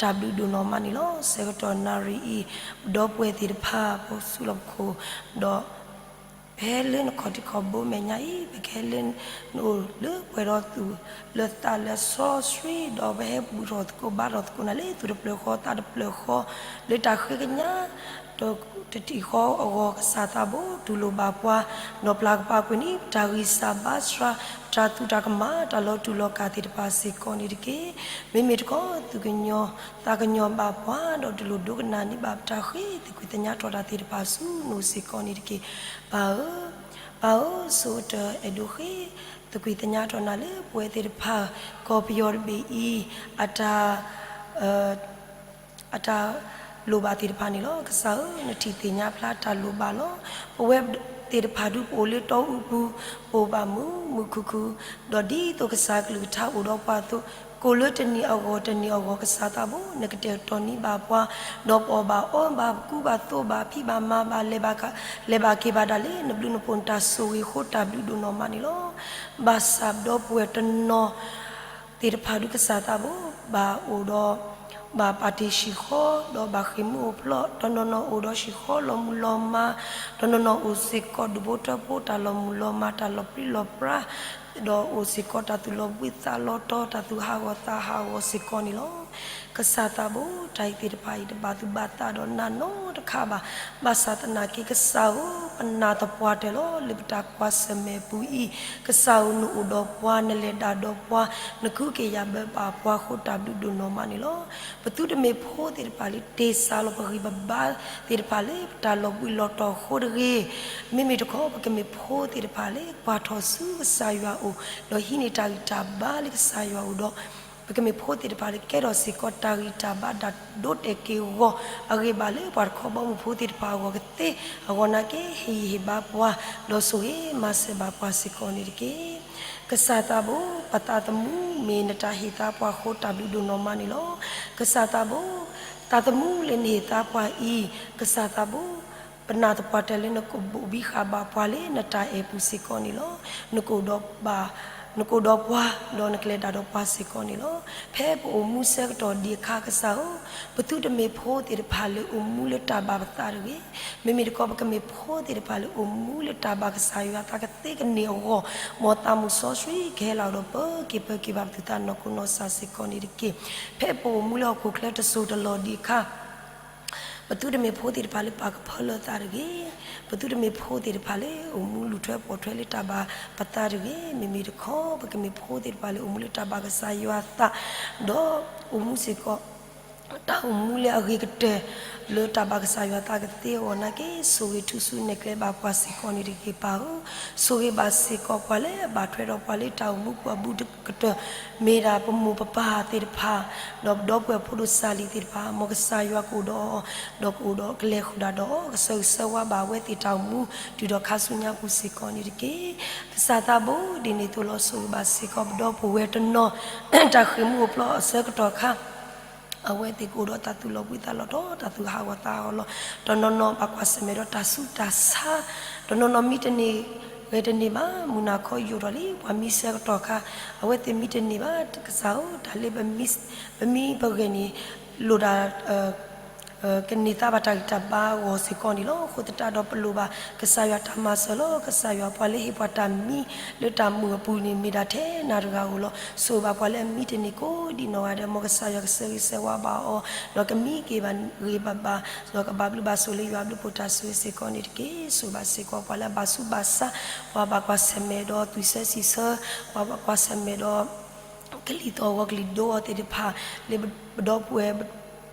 တၢ်ဘျုးဒိၣ်နီၢ်မးန့ၣ်လီၤ. ဆၢကတီၢ်နၣ်ရံၣ်အံၤ ပဒီပုၢ်ဝဲၢ်သ့ၣ်တဖၣ် ပဆူၣ်လီၤပခိၣ် ဒီး ပဟဲလၢနခီၣ်ထံးခီၣ်ဘိမဲာ်ညါအံၤ ပကဟဲလၢနအိၣ်လၢပှဲၤဒီးသူၣ်လၢသးလၢစီဆှံ ဒီးပဟဲဘူၣ်ထီၣ်သကိးဘါထီၣ်သကိးနၤလၢသူၣ်တဖျၢၣ်ဃီသးတဖျၢၣ်ဃီ လၢတၢ်ဃ့ကညး တထံၣ်ဃီအဂီၢ် ကစၢ်သးဘိ တူၢ်လိာ်ဘၣ်ပှၤ ဒီးပျၢ်ကပာ်ကွံာ်န့ၢ် ပတၢ်ဂံၢ်စၢ်ဘါစှၤ ပတၢ်သူၣ်တၢ်ကမၣ် တၢ်လီၤတူာ်လီၤကာ်သ့ၣ်တဖၣ်စ့ၢ်ကီးန့ၣ်တက့ၢ်. မ့မ့ၢ်တခီ သူၣ်ကညီၤ သးကညီၤဘၣ်ပှၤ ဒီးတူၢ်လိာ်ဒိကနၣ်န့ၢ်ဘၣ်ပတၢ်ဃ့ သကွံာ်သညးထီၣ်တၢ်သ့ၣ်တဖၣ်ဆူနအိၣ်စ့ၢ်ကီးန့ၣ်တက့ၢ်. ပၢ်ဧၢ, ပၢ်ဧၢ, ဆိၣ်အတၢၢ်အဲၣ်ဒိးဃ့ သကွံာ်သညးထီၣ်နၤလၢပဝဲသ့ၣ်တဖၣ် ကီၢ်ပယီၤတဘ့ၣ်အံၤ အတၢ် အတၢ်လိၣ်ဘၣ်သ့ၣ်တဖၣ်န့ၣ်လီၤ. ကစၢ်ဧၢ, နထံၣ်သ့ၣ်ညါဖျါတၢ်လိၣ်ဘၣ်လီၤ. ပဝဲသ့ၣ်တဖၣ်ဒုးပအိၣ်လၢတီအူပူၤ, ပအိၣ်ဘၣ်မုာ်မုာ်ခုၣ်ခုၣ်, ဒီးဒ်သိးကစၢ်ကလုၢ်ကထါအိၣ်ဒီးပှၤအသိး, ကိၣ်လၢတနံၤအဂီၢ်တနံၤအဂီၢ် ကစၢ်သးဘိ နကတဲာ်ကတီၤန့ၢ်ဘၣ်ပှၤ, ဒီးပအီၣ်ဘၣ်အီဘၣ် ပကူဘၣ်သိးဘၣ် ဖံးဘၣ်မၤဘၣ် လဲၤဘၣ်က့ၤဘၣ်ဒၣ်လၢ နဘျုးနဖှိၣ်နတၢ်ဆိၣ်ဂ့ၤအဃိ တၢ်ဘျုးဒိၣ်နီၢ်မးန့ၣ်လီၤ. ဘၣ်ဆၣ်ဒီပုၢ်ဝဲၢ်တနီၤ သ့ၣ်တဖၣ်ဒုးကစၢ်သးဘိ ဘၣ်အိၣ်ဒီး ဘၣ်ပာ်တ့ၢ်ဟံၣ်ဃီ ဒီးဘၣ်ဃ့ၢ်မှံဟးဖျိး, တနီၤနီၤအိၣ်ဒီးဟံၣ်ဃီလီၤမုၢ်လီၤမၢ်, တနီၤနီၤအိၣ်စ့ၢ်ကီးဒူၣ်ဖိထၢဖိ တၢ်လီၤမုၢ်လီၤမၢ် တၢ်လီၤပြံလီၤပြါ, ဒီးအိၣ်စ့ၢ်ကီးတၢ်သူၣ်လီၤဘှံးသးလီၤတီၤ တၢ်သူၣ်ဟးဂီၤသးဟးဂီၤစ့ၢ်ကီးန့ၣ်လီၤ. ကစၢ်သးဘိ တၢ်အံၤသ့ၣ်တဖၣ်အံၤ တဘၣ်သူၣ်ဘၣ်သးဒီးနၤနီတခါဘၣ်. ဘၣ်ဆၣ်သနာ်က့ ကစၢ်ဧၢ, ပနာ်သပှၢ်တၢၢ်လီၤ လၢပတၢ်ကွၢ်ဆၢၣ်မဲာ်အပူၤအံၤ, ကစၢ်ဧၢ နအိၣ်ဒီးပှၤ နလဲၤတၢ်ဒီးပှၤ နကူက့ၤယၤဘၢဘၣ်ပှၤအဃိ တၢ်ဘျုးဒိၣ်နီၢ်မးန့ၣ်လီၤ. ပသုတမ့ၢ်ဖိသ့ၣ်တဖၣ်လၢ တ့ၢ်စၢ်လီၤပဂံၢ်ပဘါသ့ၣ်တဖၣ်လၢ ပတၢ်လီၤဘှံးလီၤတီၤအဃိတဂ့ၤ. မ့မ့ၢ်တခီ ပကမ့ၢ်ဖိသ့ၣ်တဖၣ်လၢ ကွၢ်ထီၣ်ဆူကစၢ်ယွၤအအိၣ် ဒီးဟံးန့ၢ်တၢ်ဂံၢ်တၢ်ဘါလၢကစၢ်ယွၤအအိၣ်ဒီး ပကမ့ၢ်ဖိသ့ၣ်တဖၣ်လၢ ကဲထီၣ်စ့ၢ်ကီးတၢ်ဂံၢ်တၢ်ဘါဒၣ်ဒိတဲာ်က့ၤဂီၤ အဂ့ၢ်ဘၣ်လၢပှၤတခီဘီမုၢ်ဖိသ့ၣ်တဖၣ်အဂီၢ်ကသ့အဂီၢ်နာ်က့ ဟ့ၣ်ဂံၢ်ဟ့ၣ်ဘါပှၤ ဒီးဆိၣ်ဂ့ၤမၤစၢၤဘၣ်ပှၤစ့ၢ်ကီးန့ၣ်တက့ၢ်. ကစၢ်သးဘိ ပသးသမူမ့ၢ်နတၢ်ဟ့ၣ်သါပှၤအဃိ တၢ်ဘျုးဒိၣ်နီၢ်မးန့ၣ်လီၤ. ကစၢ်သးဘိ သးသမူလၢနဟ့ၣ်သါပှၤအံၤ ကစၢ်သးဘိ ပနာ်သပှၢ်တၢၢ်လၢနကဘိးဘံဃာ်ဘၣ်ပှၤလၢနတၢ်အဲၣ်ပူၤစ့ၢ်ကီးန့ၣ်လီၤ. နကအိၣ်ဒီးပှၤ, နကအိၣ်ဒီးပှၤ, ဒီးနကလဲၤဒၣ်ဒီးပှၤစ့ၢ်ကီးန့ၣ်လီၤ. ဖဲပအိၣ်မူဆၢကတီၢ်ဒံးအခါကစၢ်ဧၢ, ပသုတမ့ၢ်ဖိသ့ၣ်တဖၣ်လၢအိၣ်မူလၢတၢ်ဘၣ်ပသးတဂ့ၤ. မ့မ့ၢ်တခီ ပကမ့ၢ်ဖိသ့ၣ်တဖၣ်လၢအိၣ်မူလၢတၢ်ဘၣ်ကစၢ်ယွၤသးကသ့ကန့ၢ်အဂီၢ်, မ်သးမုၢ်စီဆှံကဟဲလီၤဒီးပၢက့ၤပၢက့ၤဘၣ်ပသုသးနီၢ်ခိနီၢ်သးစ့ၢ်ကီးန့ၣ်တက့ၢ်. ဖဲပအိၣ်မူလၢဟီၣ်ခိၣ်ချၢတစိၢ်တလီၢ်ဒံးအခါ ပသုတမ့ၢ်ဖိသ့ၣ်တဖၣ်လၢပာ်ကဖၢလၢသးတဂ့ၤ. ပသုတမ့ၢ်ဖိသ့ၣ်တဖၣ်လၢအိၣ်မူလူၤထွဲပိာ်ထွဲလၢတၢ်ဘၣ်ပသးတဂ့ၤ. မ့မ့ၢ်တခီ ပကမ့ၢ်ဖိသ့ၣ်တဖၣ်လၢအိၣ်မူလၢတၢ်ဘၣ်ကစၢ်ယွၤသး, ဒီးအိၣ်မူစ့ၢ်ကီး တၢ်အိၣ်မူလၢအဂ့ၤကတၢၢ် လၢတၢ်ဘၣ်ကစၢ်ယွၤသးကသ့အဂီၢ်နာ်က့ ဆိၣ်ဂ့ၤထူၣ်စုနဲၣ်ကျဲဘၣ်ပှၤစ့ၢ်ကီးန့ၣ်တက့ၢ်ပၢ်ဧၢ. ဆိၣ်ဂ့ၤဘၣ်စ့ၢ်ကီးပှၤလၢအဘၣ်ထွဲဒီးပှၤလၢတၢ်အိၣ်မူပူၤအဘူးကတၢၢ်, မ့ၢ်ဒၣ်ပမိၢ်ပပၢ်သ့ၣ်တဖၣ်, ဒီးပဒီပုၢ်ဝဲၢ်ဖိဒိၣ်စၢ်လံၤသ့ၣ်တဖၣ်, မ်ကစၢ်ယွၤကအိၣ်ဒီးအီၤ, ဒီးကအိၣ်ဒီးကလဲၤဃုာ်ဒၣ်ဒီးအီၤ, ကဆၢဂ့ၤဆၢဝါဘၣ်အဝဲသ့ၣ်တၢ်အိၣ်မူ တုၤဒီးခါဆူညါပူၤစ့ၢ်ကီးန့ၣ်တက့ၢ်. ကစၢ်သးဘိ ဒ်န့ၣ်အသိးလီၤ. ဆိၣ်ဂ့ၤဘၣ်စ့ၢ်ကီးပဒီပုၢ်ဝဲၢ်တနီၤ တၢ်ဃ့ၢ်မှံဟီၣ်ဖျိးအဆၢကတီၢ်အခါ အဝဲသ့ၣ်ကအိၣ်ဒီးတၢ်သူၣ်လီၤဘှံးသးလီၤတီၤ, တၢ်သူၣ်ဟးဂီၤသးဟးဂီၤလီၤ. တနီၤနီၤဘၣ်ကွၢ်ဆၢၣ်မဲာ်ဒီးတၢ်ဆူးတၢ်ဆါ, တနီၤနီၤမံတန့ၢ်ဂဲၤတန့ၢ်ဘၣ်, မုၢ်နၤခီယိာ်ထီၣ်လံ, ပှၤမံဆၢကတီၢ်အခါ အဝဲသ့ၣ်မံတန့ၢ်ဘၣ်. ကစၢ်ဧၢ, တၢ်လၢပမံပဂဲၤန့ၣ် လိၣ်ဒၣ် ကန့ၢ်သါဘၣ်တၢ်ဂံၢ်တၢ်ဘါအဂီၢ်စ့ၢ်ကီးန့ၣ်လီၤ. အဃိသတးဒီးပလိၣ်ဘၣ် ကစၢ်ယွၤတၢ်မၤစၢၤလီၤ. ကစၢ်ယွၤပှၤလၢဟ့ၣ်ပှၤတၢ်မံလၢတၢ်မုာ်အပူၤန့ၣ် မ့ၢ်ဒၣ်ထဲနၤတဂၤဧိၤလီၤ. ဆိၣ်ဂ့ၤဘၣ်ပှၤလၢအမံတန့ၢ်ကိးဒံးနီၢ်ဂၤဒဲး, မ်ကစၢ်ယွၤကဆၢဂ့ၤဆၢဝါဘၣ်အီၤ, ဒီးကမံက့ၤဘၣ်ဂ့ၤဘၣ်ဘၣ်, ဒီးကဘၣ်ဘျုးဘၣ်ဆိၣ်လၢယွၤဘျုးဖှိၣ်တၢ်ဆိၣ်ဂ့ၤစ့ၢ်ကီးန့ၣ်တက့ၢ်. ဆိၣ်ဂ့ၤဘၣ်စ့ၢ်ကီးပှၤလၢအဘၣ်ဆူးဘၣ်ဆါ, ပှၤဘၣ်ကွၢ်ဆၢၣ်မဲာ်ဒီးသွံၣ်ဆၢစံးဆၢ, ပှၤဘၣ်ကွၢ်ဆၢၣ်မဲာ်ဒီး ကလံၤသီၣ်ဂီၤကလံၤဒိအီၤသ့ၣ်တဖၣ်, လၢပဒီပုၢ်ဝဲၢ်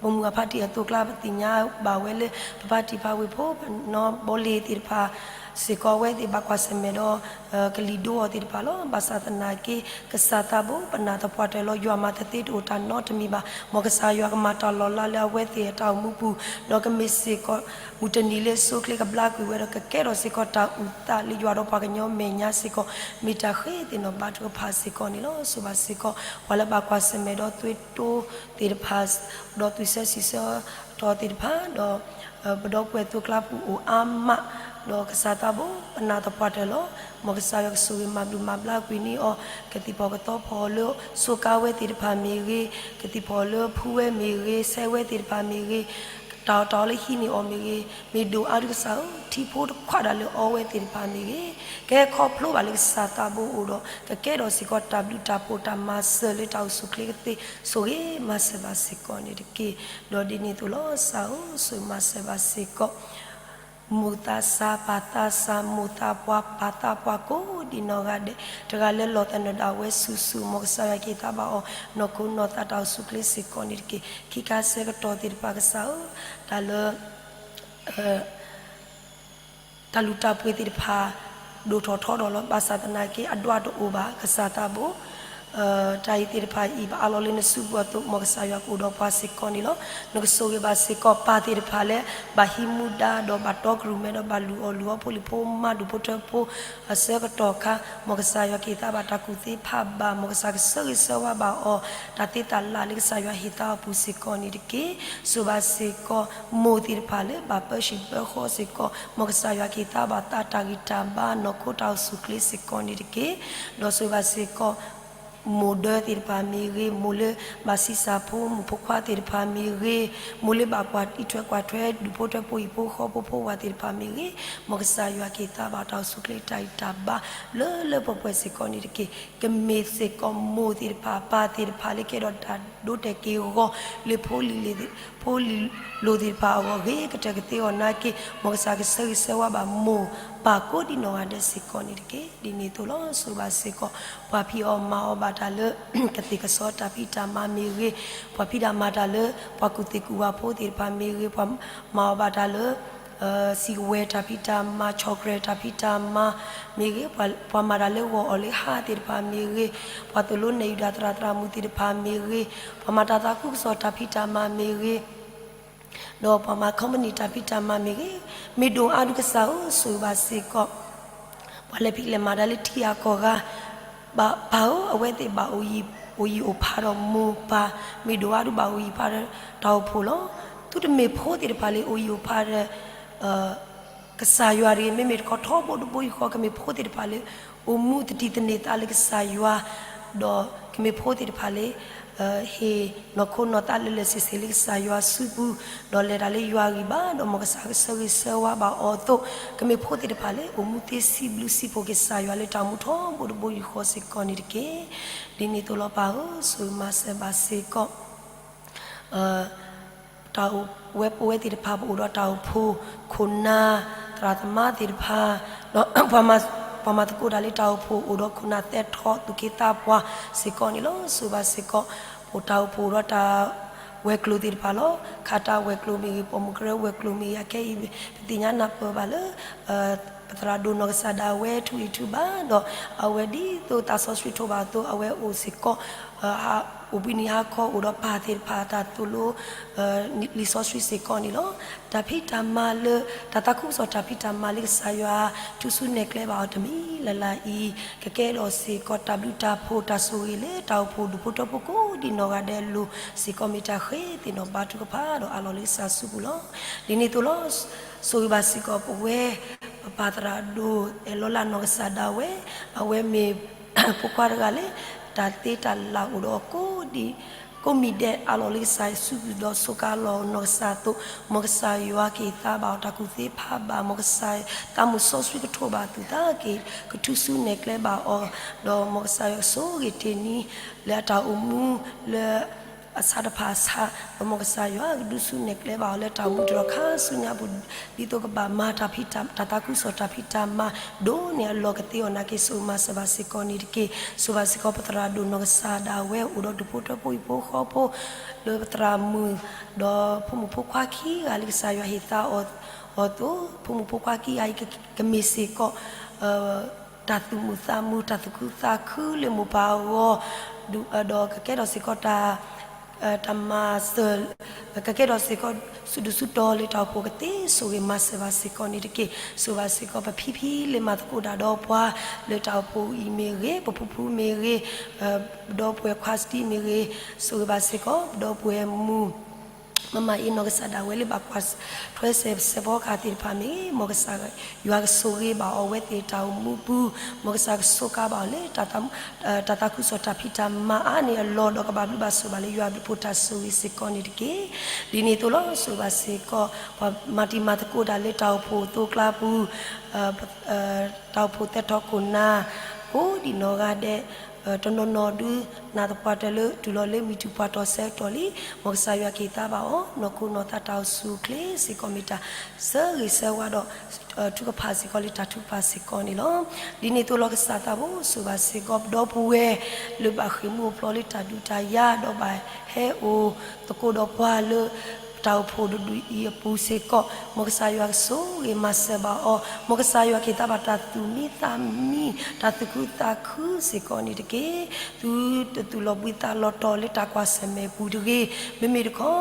ပမုၢ်အဖါတံၢ်အသိးကျါ ပသ့ၣ်ညါဘၣ်ဝဲလၢ ပဖါတံၢ်ဖါဝ့ၢ်ဖိ ပနီၢ်ဘီလ့ၤသ့ၣ်တဖၣ်စ့ၢ်ကီး အဝဲသ့ၣ်ဘၣ်ကွၢ်ဆၢၣ်မဲာ်ဒီး ကလံၤဒိအီၤသ့ၣ်တဖၣ်လီၤ. ဘၣ်ဆၣ်သနာ်က့ ကစၢ်သးဘိ ပနာ်သပှၢ်တၢၢ်လီၤ. ယွၤမၤတသ့တအိၣ်တၢ်နီတမံၤဘၣ်. မ်ကစၢ်ယွၤကမၤတၢ်လီၤလးလၢအဝဲသ့ၣ်အတၢ်အိၣ်မူပူၤ, ဒီးကမ့ၢ်စ့ၢ်ကီး မုၢ်တနံၤလၢအဆိအချ့ကဘျါကွံာ်ဝဲဒီး ကကဲထီၣ်စ့ၢ်ကီးတၢ်အုၣ်သးလၢယွၤဒီးပှၤကညီမဲာ်ညါစ့ၢ်ကီး မ့ၢ်တၢ်ဃ့သ့ၣ်နီၣ်ဘါထုကဖၣ်စ့ၢ်ကီးန့ၣ်လီၤ. ဆိၣ်ဂ့ၤဘၣ်စ့ၢ်ကီး ပှၤလၢဘၣ်ကွၢ်ဆၢၣ်မဲာ်ဒီးသွံၣ်ဒိသ့ၣ်တဖၣ်, ဒီးသွံၣ်ဆၢစံးဆၢတီၤသ့ၣ်တဖၣ်, ဒီး ပဒီပုၢ်ဝဲၢ်အသိးကျါပူၤအိၣ်အါမး, ဒီးကစၢ်သးဘိ ပနာ်သပှၢ်တၢၢ်လီၤ. မ်ကစၢ်ယွၤကဆိၣ်ဂ့ၤမၤဘျုးမၤဘျါကွံာ်န့ၢ်အီၤ, ကသံၣ်ဖီၣ်ကသီဖီၣ်အီၤလၢ ဆိးကါဝဲသ့ၣ်တဖၣ်မ့ၢ်ဂ့ၤ, ကသံၣ်ဖီၣ်အီၤလၢဖှူဝဲမ့ၢ်ဂ့ၤ, ဆဲးဝဲသ့ၣ်တဖၣ်မ့ၢ်ဂ့ၤ, တၢ်အီၣ်တၢ်အီလၢဟံးန့ၢ်အီၤမ့ၢ်ဂ့ၤ, မ့ၢ်ဒိၣ်အါဒုကစၢ်ဧၢ, ထံဖိတခွါဒၣ်လၢအီဝဲသ့ၣ်တဖၣ်မ့ၢ်ဂ့ၤ, ကဟဲခီဖျိဘၣ်လၢကစၢ်သးဘိအအိၣ်ဒီး ကကဲထီၣ်စ့ၢ်ကီးတၢ်ဘျုးတၢ်ဖှိၣ်တၢ်မၤစၢၤလၢတၢ်အိၣ်ဆူၣ်ချ့ကသ့, ဆိၣ်ဂ့ၤမၤစၢၤဘၣ်စ့ၢ်ကီးန့ၣ်တက့ၢ်. ဒီးဒ်န့ၣ်အသိးလီၤ. ကစၢ်ဧၢ, ဆိၣ်ဂ့ၤမၤစၢၤဘၣ်စ့ၢ်ကီး မိၢ်သးစၢ် ပၢ်သးစၢ်, မိၢ်သးပှၢ် ပၢ်သးပှၢ်ကိးဒံးနီၢ်ဂၤဒဲး, တဂၤလၢလီၤသနၢၣ်ဒၣ်ဝဲဆူၣ်ဆူၣ်, မ်ကစၢ်ယွၤကဟ့ၣ်သါဘၣ်အီၤ နီၢ်ခိနီၢ်သးတၢ်အိၣ်ဆူၣ်ချ့စ့ၢ်ကီးန့ၣ်တက့ၢ်. ခံခါဆၢကတီၢ်သ့ၣ်တဖၣ်ကစၢ်ဧၢ, တၢ်လၢ တၢ်လုၢ်တၢ်ပှ့ၤသ့ၣ်တဖၣ် ဒိၣ်ထီၣ်ထီထီၣ်လီၤ. ဘၣ်ဆၣ်သနာ်က့ အဒွးတအိၣ်ဘၣ်. ကစၢ်သးဘိ, တၢ်အံၤသ့ၣ်တဖၣ်အံၤ ပအးလီၤလၢနစုပူၤအသိး, မ်ကစၢ်ယွၤကအိၣ်ဒီးပှၤစ့ၢ်ကီးန့ၣ်လီၤ. နကဆိၣ်ဂ့ၤဘၣ်စ့ၢ်ကီးပၢ်သ့ၣ်တဖၣ်လၢ ဘၣ်ဟံးမူဒါဒီးဘၣ်တီကရူၢ်မဲဒီးဘၣ်လုၢ်အီၣ်လုၢ်အီဖိလံၤဖိမါဒူၣ်ဖိထၢဖိ အဆၢကတီၢ်အခါ, မ်ကစၢ်ယွၤကဟ့ၣ်သါဘၣ်တၢ်ကူၣ်သ့ဖးဘၣ်, မ်ကစၢ်ကဆၢဂ့ၤဆၢဝါဘၣ်အီၤ, တၢ်သ့တၢ်လၢ်လၢကစၢ်ယွၤဟ့ၣ်သါအီၤပူၤစ့ၢ်ကီးန့ၣ်တက့ၢ်. ဆိၣ်ဂ့ၤဘၣ်စ့ၢ်ကီး မိၢ်သ့ၣ်တဖၣ်လၢဘၣ်ပၢဆံးပၢဃီစ့ၢ်ကီး, မ်ကစၢ်ယွၤကဟ့ၣ်သါဘၣ်သးတၢ်ဂံၢ်တၢ်ဘါ နီၢ်ခိတၢ်အိၣ်ဆူၣ်ချ့စ့ၢ်ကီးန့ၣ်တက့ၢ်. ဒီးဆိၣ်ဂ့ၤဘၣ်စ့ၢ်ကီး မိၢ်ဒၢသ့ၣ်တဖၣ်မ့ၢ်ဂ့ၤ, မိၢ်လၢဘၣ်ဆံးစၢ်ဖိမုၣ်ဖိခွါသ့ၣ်တဖၣ်မ့ၢ်ဂ့ၤ, မိၢ်လၢဘၣ်ကွၢ်အံးထွဲကွၢ်ထွဲ ဒူၣ်ဖိထၢဖိဟံၣ်ဖိဃီဖိဖိဝၤသ့ၣ်တဖၣ်မ့ၢ်ဂ့ၤ, မ်ကစၢ်ယွၤကဟ့ၣ်သါဘၣ်တၢ်အိၣ်ဆူၣ်ချ့တၢ်ဂံၢ်တၢ်ဘါ လၢလၢပှဲၤပှဲၤစ့ၢ်ကီးန့ၣ်တက့ၢ်. ကမ့ၢ်စ့ၢ်ကီးမိၢ်သ့ၣ်တဖၣ် ပၢ်သ့ၣ်တဖၣ်လၢကဲထီၣ်တၢ် ဒိတဲာ်က့ၤဂီၤ လၢဖိလံၤ ဖိလံၤလိၤသ့ၣ်တဖၣ်အဂီၢ် ဂ့ၤကတၢၢ်ကသ့အဂီၢ်နာ်က့, မ်ကစၢ်ကဆၢဂ့ၤဆၢဝါဘၣ်မိၢ်ပၢ်ကိးဒံးနီၢ်ဂၤဒဲးစ့ၢ်ကီးန့ၣ်တက့ၢ်. ဒ်န့ၣ်အသိးလီၤ. ဆိၣ်ဂ့ၤဘၣ်စ့ၢ်ကီး ပှၤဖံးအီၣ်မၤအီၣ်ဘၣ်တၢ်လၢ ကသ့ၣ်ကစီတၢ်ဖံးတၢ်မၤမ့ၢ်ဂ့ၤ, ပှၤဖံးတၢ်မၤတၢ်လၢ ပှၤကူၣ်သ့ၣ်ကူၣ်ဝါဖိသ့ၣ်တဖၣ်မ့ၢ်ဂ့ၤ, ပှၤမၤအီၣ်ဘၣ်တၢ်လၢ စံးဝဲတၢ်ဖံးတၢ်မၤ chocolate တၢ်ဖံးတၢ်မၤမ့ၢ်ဂ့ၤ, ပှၤမၤတၢ်လၢဂီၤအီၣ်လၢဟါသ့ၣ်တဖၣ်မ့ၢ်ဂ့ၤ, ပှၤသိၣ်လိနဲၣ်ယုၢ်တၢ်သရၣ်သရၣ်မုၣ်သ့ၣ်တဖၣ်မ့ၢ်ဂ့ၤ, ပှၤမၤတၢ်သးခုကစီၣ်တၢ်ဖံးတၢ်မၤမ့ၢ်ဂ့ၤ, ဒီးပှၤမၤ company တၢ်ဖံးတၢ်မၤမ့ၢ်ဂ့ၤ, မ့ၢ်ဒိၣ်အါဒုကစၢ်ဧၢ, ဆိၣ်ဂ့ၤဘၣ်စ့ၢ်ကီး ပှၤလဲၤဖံးလဲၤမၤတၢ်လၢထံဂၤကီၢ်ဂၤ ပၢ်ဧၢ, အဝဲသ့ၣ်ဘၣ်အိၣ်ယံၤအိၣ်ဖးဒီးမိၢ်ပၢ်, မ့ၢ်ဒိၣ်အါဒုဘၣ်အိၣ်ယံၤဖးဒီးတၢ်အိၣ်ဖှိၣ်လီၤ. သုတမ့ၢ်ဖိသ့ၣ်တဖၣ်လၢအိၣ်ယံၤအိၣ်ဖးဒီး ကစၢ်ယွၤတဂ့ၤ, မ့မ့ၢ်တခီထီဘိတဘိယူၢ်ဃီ ကမ့ၢ်ဖိသ့ၣ်တဖၣ်လၢ အိၣ်မူသဒံးသန့ၤသးလၢကစၢ်ယွၤ, ဒီးကမ့ၢ်ဖိသ့ၣ်တဖၣ်လၢ ဟ့ၣ်နီၢ်ခိနီၢ်သးလၢာ်လၢာ်ဆ့ဆ့လၢကစၢ်ယွၤစုပူၤ, ဒီးလဲၤတၢ်လၢယွၤဂံၢ်ဘါ, ဒီးမ်ကစၢ်ကဆၢဂ့ၤဆၢဝါဘၣ်အီၤအသိး, ကမ့ၢ်ဖိသ့ၣ်တဖၣ်လၢ အိၣ်မူသ့စံးဘျုးစံးဖှိၣ်က့ၤကစၢ်ယွၤလၢတၢ်မူထီဘိတဘိယူၢ်ဃီစ့ၢ်ကီးန့ၣ်တက့ၢ်. ဒ်န့ၣ်အသိးလီၤပၢ်ဧၢ, ဆိၣ်ဂ့ၤမၤစၢၤဘၣ်စ့ၢ်ကီး တၢ်အိၣ်ဝဲပဝဲသ့ၣ်တဖၣ် ပအိၣ်ဒီးတၢ်အိၣ်ဖှိၣ်ခိၣ်နၢ်, သရၣ်သမါသ့ၣ်တဖၣ်, ဒီးပှၤမၤသကိးတၢ်လၢတၢ်အိၣ်ဖှိၣ် အိၣ်ဒီးခိၣ်နၢ်သဲထီၣ်သူၣ်က့သးပှၢ်စ့ၢ်ကီးန့ၣ်လီၤ. ဆိၣ်ဂ့ၤဘၣ်စ့ၢ်ကီး ပတၢ်အိၣ်ဖှိၣ်ဒီးတၢ်ဝဲၤကျိၤသ့ၣ်တဖၣ်လီၤ. ခးတၢ်ဝဲၤကျိၤမ့ၢ်ဂ့ၤ, ပိာ်မုၣ်ကရၢဝဲၤကျိၤမ့ၢ်ဂ့ၤ, အခဲအံၤ ပသ့ၣ်ညါနၢ်ပၢၢ်ဘၣ်လၢ ပသရၣ်ဒိၣ်နီၢ်ကစၢ်ဒၣ်ဝဲ ထူအံၤထူဘၣ်ဒီး အဝဲဒ်သိးသးစီဆှံထိးဘၣ်အသိး အဝဲအိၣ်စ့ၢ်ကီး အိၣ်ဘှံးနံၤဟါခီ အိၣ်ဒီးပၢ်သ့ၣ်တဖၣ်တၢ်သိၣ်လိ လံာ်စီဆှံစ့ၢ်ကီးန့ၣ်လီၤ. တၢ်ဖံးတၢ်မၤလၢ တၢ်သးခုကစီၣ်တၢ်ဖံးတၢ်မၤလၢကစၢ်ယွၤ ထူဆူနဲၣ်ကျဲဘၣ်အီၤတမံၤလၢ်လၢ်အံၤ ကကဲထီၣ်စ့ၢ်ကီးတၢ်ဘျုးတၢ်ဖှိၣ်တၢ်ဆိၣ်ဂ့ၤလၢတၢ်အိၣ်ဖှိၣ်ဒူၣ်ဖိထၢဖိကိးဒံးနီၢ်ဂၤဒဲးအလိၤစ့ၢ်ကီး မ့ၢ်တၢ်ဃ့သ့ၣ်နီၣ်ဘါထုကဖၣ်ဒီးအးလီၤလၢကစၢ်စုပူၤလီၤ. ဒ်န့ၣ်အသိးလီၤ. ဆိၣ်ဂ့ၤဘၣ်စ့ၢ်ကီးပဝဲ ပပၢ်သရၣ်ဒိၣ်အဲၣ်လီၤလၢနီၢ်ကစၢ်ဒၣ်ဝဲ, အဝဲမ့ၢ် ဖိခွါတဂၤလၢ တၢ်သ့တၢ်လၢ်အိၣ်ဒီးအီၤကိးဒံး ကိးမံၤဒဲး အးလီၤလၢကစၢ်ယ့ၣ်ၡူးခရံာ်ဒီးစူးကါလီၤနီၢ်ကစၢ်အသိး, မ်ကစၢ်ယွၤက့ၤသါဘၣ်အီၤ တၢ်ကူၣ်သ့ဖးဘၣ်, မ်ကစၢ်သးမုၢ်စီဆှံကထိးဘၣ်အသူၣ်သးက့ၤ ကထူဆူနဲၣ်ကျဲဘၣ်အီၤ, ဒီးမ်ကစၢ်ယွၤကဆိၣ်ဂ့ၤတ့ၢ်နံၤ လၢအတၢ်အိၣ်မူလၢ အဆါတဖၣ်အဆါ, ဒီးမ်ကစၢ်ယွၤကဒုးဆူနဲၣ်ကျဲဘၣ်အီၤလၢတၢ်အိၣ်မူတြီခါဆူညါပူၤ ဒ်သိးကဘၣ်မၤတၢ်ဖံးတၢ် တၢ်သးခုကစီၣ်တၢ်ဖံးတၢ်မၤ ဒိၣ်န့ၢ်အလီၢ်ကသ့အီၤနာ်က့ ဆိၣ်ဂ့ၤမၤစၢၤဘၣ်စ့ၢ်ကီးန့ၣ်တက့ၢ်. ဆိၣ်ဘၣ်စ့ၢ်ကီးပသရၣ်ဒိၣ်နီၢ်ကစၢ်ဒၣ်ဝဲ အိၣ်ဒီးဒူၣ်ဖိထၢဖိဟံၣ်ဖိဃီဖိ လၢပသရၣ်မုၣ် ဒီးဖိမုၣ်ဖိခွါခံဂၤလၢကစၢ်ယွၤဟ့ၣ်သါအီၤအသိး, ဖိမုၣ်ဖိခွါခံဂၤအံၤ ကမ့ၢ်စ့ၢ်ကီး တၢ်သူၣ်မုာ်သးမုာ် တၢ်သူၣ်ခုသးခုလၢမိၢ်ပၢ်အဂီၢ်, ဒီးကကဲထီၣ်စ့ၢ်ကီးတၢ် တၢ်မၤစၢၤ ကကဲထီၣ်စ့ၢ်ကီး ဆူၣ်ဒူၣ်ဆူၣ်တီၤလၢတၢ်အိၣ်ဖှိၣ်ကသ့ ဆိၣ်ဂ့ၤမၤစၢၤဘၣ်စ့ၢ်ကီးန့ၣ်တက့ၢ်. ဆိၣ်ဘၣ်စ့ၢ်ကီးပဖံဖံလၢမၤသကိးတၢ်ဒီးပှၤ လၢတၢ်အိၣ်ဖှိၣ်အံၤမ့ၢ်ဂ့ၤ, ပဖုဖုမ့ၢ်ဂ့ၤ, ပဒီပုၢ်ဝဲၢ်ခွါစတံမ့ၢ်ဂ့ၤ, ဆိၣ်ဂ့ၤဘၣ်စ့ၢ်ကီး ပဒီပုၢ်ဝဲၢ်မုၣ် မမအ့နီၢ်ကစၢ်ဒၣ်ဝဲလၢဘၣ်ကွၢ်ထွဲစဲးစဲးဖီကဟၣ်သ့ၣ်တဖၣ်မ့ၢ်ဂ့ၤ, မ်ကစၢ်ယွၤကဆိၣ်ဂ့ၤဘၣ်အီၤဝဲသ့ၣ်တၢ်အိၣ်မူပူၤ, မ်ကစၢ်ကစူးကါဘၣ်အီၤလၢ တၢ်သးခုကစီၣ်တၢ်ဖံးတၢ်မၤအါန့ၢ်အလီၢ် ဒီးကဘၣ်ဘျုးဘၣ်ဆိၣ်ဘၣ်လၢယွၤဘျုးဖှိၣ်တၢ်ဆိၣ်ဂ့ၤစ့ၢ်ကီးန့ၣ်တက့ၢ်. ဒ်န့ၣ်အသိးလီၤ. ဆိၣ်ဂ့ၤဘၣ်စ့ၢ်ကီး ပှၤမၤတံၤမၤသကိးတၢ်လၢတၢ်အိၣ်ဖှိၣ်အသိးအကျါပူၤ တၢ်အိၣ်ဖှိၣ်သဲထီၣ်ခိၣ်နၢ် ကိးဒံးနီၢ်ဂၤဒဲး တနီၤနီၤဒုးနၢ်သပှၢ်တၢၢ်လၢ တုၤလီၤလၢမုၢ်ထူၣ်ပှၢ်တီၤဆၢကတီၢ်လံ, မ်ကစၢ်ယွၤက့ၤသါဘၣ်အီၤ နီၢ်ခိနီၢ်သးတၢ်အိၣ်ဆူၣ်အိၣ်ချ့စ့ၢ်ကီး မ့ၢ်တၢ်ဆၢဂ့ၤဆၢဝါဒီး ထုကဖၣ်စ့ၢ်ကီးလၢတၢ်ထုကဖၣ်စ့ၢ်ကီးန့ၣ်လီၤ. ဒ်န့ၣ်အသိးလီၤ. ကစၢ်သးဘိ ဆိၣ်ဘၣ်စ့ၢ်ကီး ပဒီပုၢ်ဝဲၢ် လၢဘၣ်ဃ့ၢ်မှံဟးဖျိးလၢတၢ်ဒုးတၢ်ယၤ ဒီးဘၣ်ဟဲအိၣ်သကိးဒီးပှၤလၢ တၢ်အိၣ်ဖှိၣ်တဒူၣ်အံၤအပူၤစ့ၢ်ကီး, မ်ကစၢ်ယွၤကဆိၣ်ဂ့ၤမၤစၢၤဘၣ်အီၤ, မ်ကစၢ်ယွၤက့ၤသါဘၣ်တၢ်သူၣ်မံသးမံ တၢ်သူၣ်ခုသးခုစ့ၢ်ကီးန့ၣ်တက့ၢ်. သုတသူၣ်လီၤဘှံးသးလီၤတီၤလၢတၢ်ကွၢ်ဆၢၣ်မဲာ်ပူၤတဂ့ၤ, မ့မ့ၢ်တခီ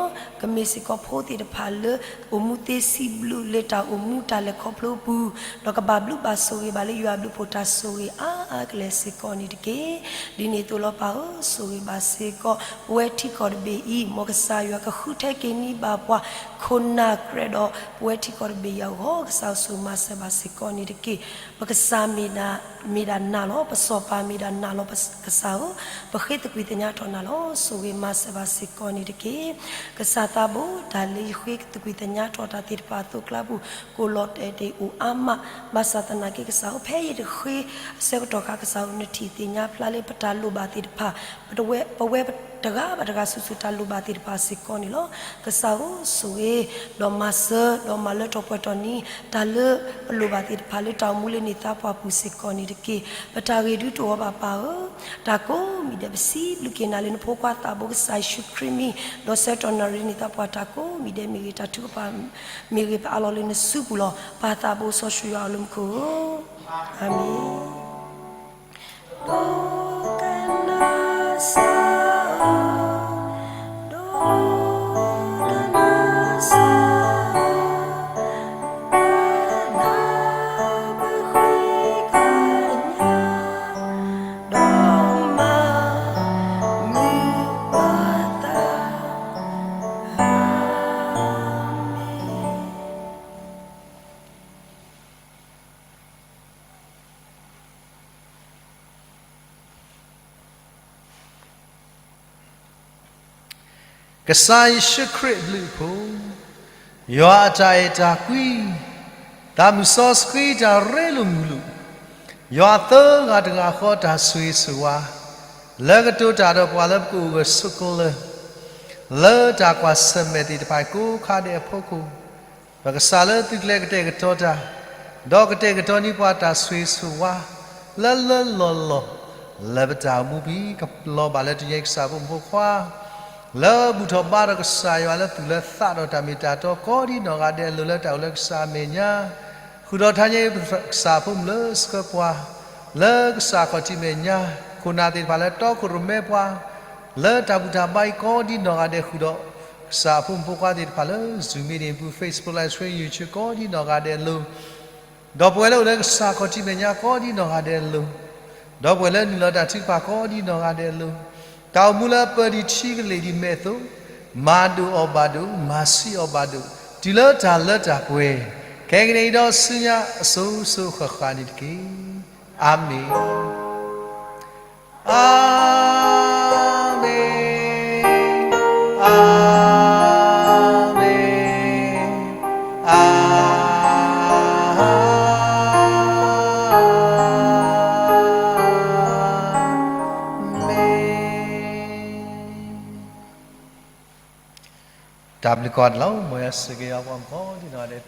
ကမ့ၢ်စ့ၢ်ကီးဖိသ့ၣ်တဖၣ်လၢ အိၣ်မူသ့စံးဘျုးလၢတၢ်အိၣ်မူတၢ်လဲၤခီဖျိပူၤ, ဒီးကဘၣ်ဘျုးဘၣ်ဆိၣ်ဂ့ၤဘၣ်လၢယွၤဘျုးဖှိၣ်တၢ်ဆိၣ်ဂ့ၤအါအါကလဲာ်စ့ၢ်ကီးန့ၣ်တက့ၢ်. ဒ်န့ၣ်အသိးလီၤ. ပၢ်ဧၢ, ဆိၣ်ဂ့ၤဘၣ်စ့ၢ်ကီး ပဝဲထံကီၢ်တဘ့ၣ်အံၤ, မ်ကစၢ်ယွၤကဃုထၢက့ၤန့ၢ်ဘၣ်ပှၤ ခိၣ်နၢ်ကြၢးဒီး ပဝဲထံကီၢ်တဘ့ၣ်အံၤအဂီၢ်, ကစၢ်ဆိၣ်ဂ့ၤမၤစၢၤဘၣ်စ့ၢ်ကီးန့ၣ်တက့ၢ်. ပကစၢ်မ့ၢ်ဒၣ်နၤလီၤ. ပစီၤပၤမ့ၢ်ဒၣ်နၤလီၤ. ကစၢ်ဧၢ, ပဃ့သကွံာ်သညးထီၣ်နၤလီၤ. ဆိၣ်ဂ့ၤမၤစၢၤဘၣ်စ့ၢ်ကီးန့ၣ်တက့ၢ်. ကစၢ်သးဘိ, တၢ်လၢယဃ့သကွံာ်သညးထီၣ်တၢ်သ့ၣ်တဖၣ်အသိးအကျါပူၤ ကိးလီၤတဲာ်တ့ၢ်အိၣ်အါမး, ဘၣ်ဆၣ်သနာ်က့ ကစၢ်ဧၢ, ဖဲယတဃ့အဆၢကတီၢ်အခါ ကစၢ်ဧၢ, နထံၣ်သ့ၣ်ညါဖျါလၢပတၢ်လိၣ်ဘၣ်သ့ၣ်တဖၣ်, ပဝဲတဂၤဘၣ်တဂၤ ဆူၣ်ဆူၣ်တၢ်လိၣ်ဘၣ်သ့ၣ်တဖၣ်စ့ၢ်ကီးန့ၣ်လီၤ. ကစၢ်ဧၢ, ဆိၣ်ဂ့ၤ ဒီးမၤစၢၤ ဒီးမၤလၢထီၣ်ပှဲၤထီၣ်န့ၢ် တၢ်လၢပလိၣ်ဘၣ်သ့ၣ်တဖၣ်လၢတၢ်အိၣ်မူလၢန့ၢ်သါပှၢ်ပူၤစ့ၢ်ကီးန့ၣ်တက့ၢ်. ပတၢ်ဂ့ၤဒုးတအိၣ်ဘၣ်ပၢ်ဧၢ, တၢ်ကိးမံၤဒဲး ပစံးဘျုးက့ၤနၤလၢနဖိခွါသးဘိကစၢ်ယ့ၣ်ၡူးခရံာ်မံၤ, ဒီးဆၢကတီၢ်နၣ်ရံၣ်န့ၢ်သါပှၢ် တၢ်ကိးမံၤဒဲးမ့ၢ်ဂ့ၤ, တၢ်ထုကဖၣ်မ့ၢ်ဂ့ၤ, ပအးလီၤလၢနစုပူၤလီၤ. ပၢ်သးဘိစီဆှံယွၤအလၢမူခိၣ်ဧၢ, အၤမ့ၣ်. ဒိကနၣ်စၢ်ဧၢ, ဒိကနၣ်စၢ်ဧၢ, ပဒၣ်ပဃ့ကညး, ဒီးမၤမုာ်ပှၤသး, အၤမ့ၣ်. ကစၢ်ယ့ၣ်ၡူးခရံာ်အဘျုးအဖှိၣ်, ယွၤအတၢ်အဲၣ်တၢ်ကွံ, သးမုၢ်စီဆှံတၢ်ရ့လိာ်မုာ်လိာ်, ယွၤသၢဂၤတဂၤဃီတၢ်ဆိၣ်ဂ့ၤဆိၣ်ဝါ, လၢကတိၤတၢ်ဒီးပှၤလၢပကအိၣ်ဂၢၢ်ဆိးကျၢၤ လၢတၢ်ကွၢ်ဆၢၣ်မဲာ်သ့ၣ်တဖၣ်ကိးခါဒဲးအဖီခိၣ်, ပကစၢ်လၢသုကျဲကတဲာ်ကတီၤတၢ်, ဒီးကတဲာ်ကတီၤန့ၢ်ပှၤတၢ်ဆိၣ်ဂ့ၤဆိၣ်ဝါ လၢလၢလီၢ်လီၢ် လၢပတၢ်အိၣ်မူပူၤ ကလီၤဘၣ်လၢတနံၤအံၤ ကစၢ်ဖိမုၣ်ဖိခွါ လၢဘူၣ်ထီၣ်ဘါထီၣ်ကစၢ်ယွၤလၢသူၣ်လၢသးဒီးတၢ်မ့ၢ်တၢ်တီ ကိးဒံနီၢ်ဂၤဒဲးအလိၤ လၢတၢ်အိၣ်လၢကစၢ်အမဲာ်ညါ, ဃုာ်ဒီးထါညါအံၤ ကစၢ်ဖိမုၣ်လၢဆှၢပှၤ လၢကစၢ်ခီၣ်ထံးမဲာ်ညါ, ခိၣ်နၢ်သ့ၣ်တဖၣ်လၢတီခိၣ်ရိၣ်မဲပှၤ လၢတၢ်ဘူၣ်တၢ်ဘါအံၤ ကိးဒံနီၢ်ဂၤဒဲး ဃုာ်ဒီးကစၢ်အဖိမုၣ်ဖိခွါသ့ၣ်တဖၣ်လၢ Zoom meeting ပူၤ Facebook Live Stream YouTube ကိးဒံနီၢ်ဂၤဒဲးအလိၤ ဒီးပဝဲလၢအိၣ်လၢကစၢ်ခီၣ်ထံးမဲာ်ညါကိးဒံနီၢ်ဂၤဒဲးအလိၤ, ဒီးပဝဲလၢနုာ်လီၤတၢ်ထုကဖၣ်ကိးဒံနီၢ်ဂၤဒဲးအလိၤ, တၢ်အိၣ်မူလၢအပၢၢ်ဒံးထံကလ့ၢ်ဒံးမဲာ်အသိး, မၤဒိၣ်အီၣ်ဘၣ်ဒိၣ်, မၤဆံးအီၣ်ဘၣ်ဒိၣ်, တုၤလၢတၢ်လၢတၢ်ပှဲၤ, ခဲကနံၣ်အံၤဒီးဆူညါအစိၤစိၤဃၣ်ဃၣ်န့ၣ်တက့ၢ်. အၤမ့ၣ်. အၤမ့ၣ်, အၤမ့ၣ်, အၤမ့ၣ်. တၢ်ဘျုးကိးဂၤဒဲးလီၤ. မ်ယွၤဆိၣ်ဂ့ၤယွၤပှၤကိးဒံနီၢ်ဂၤဒဲး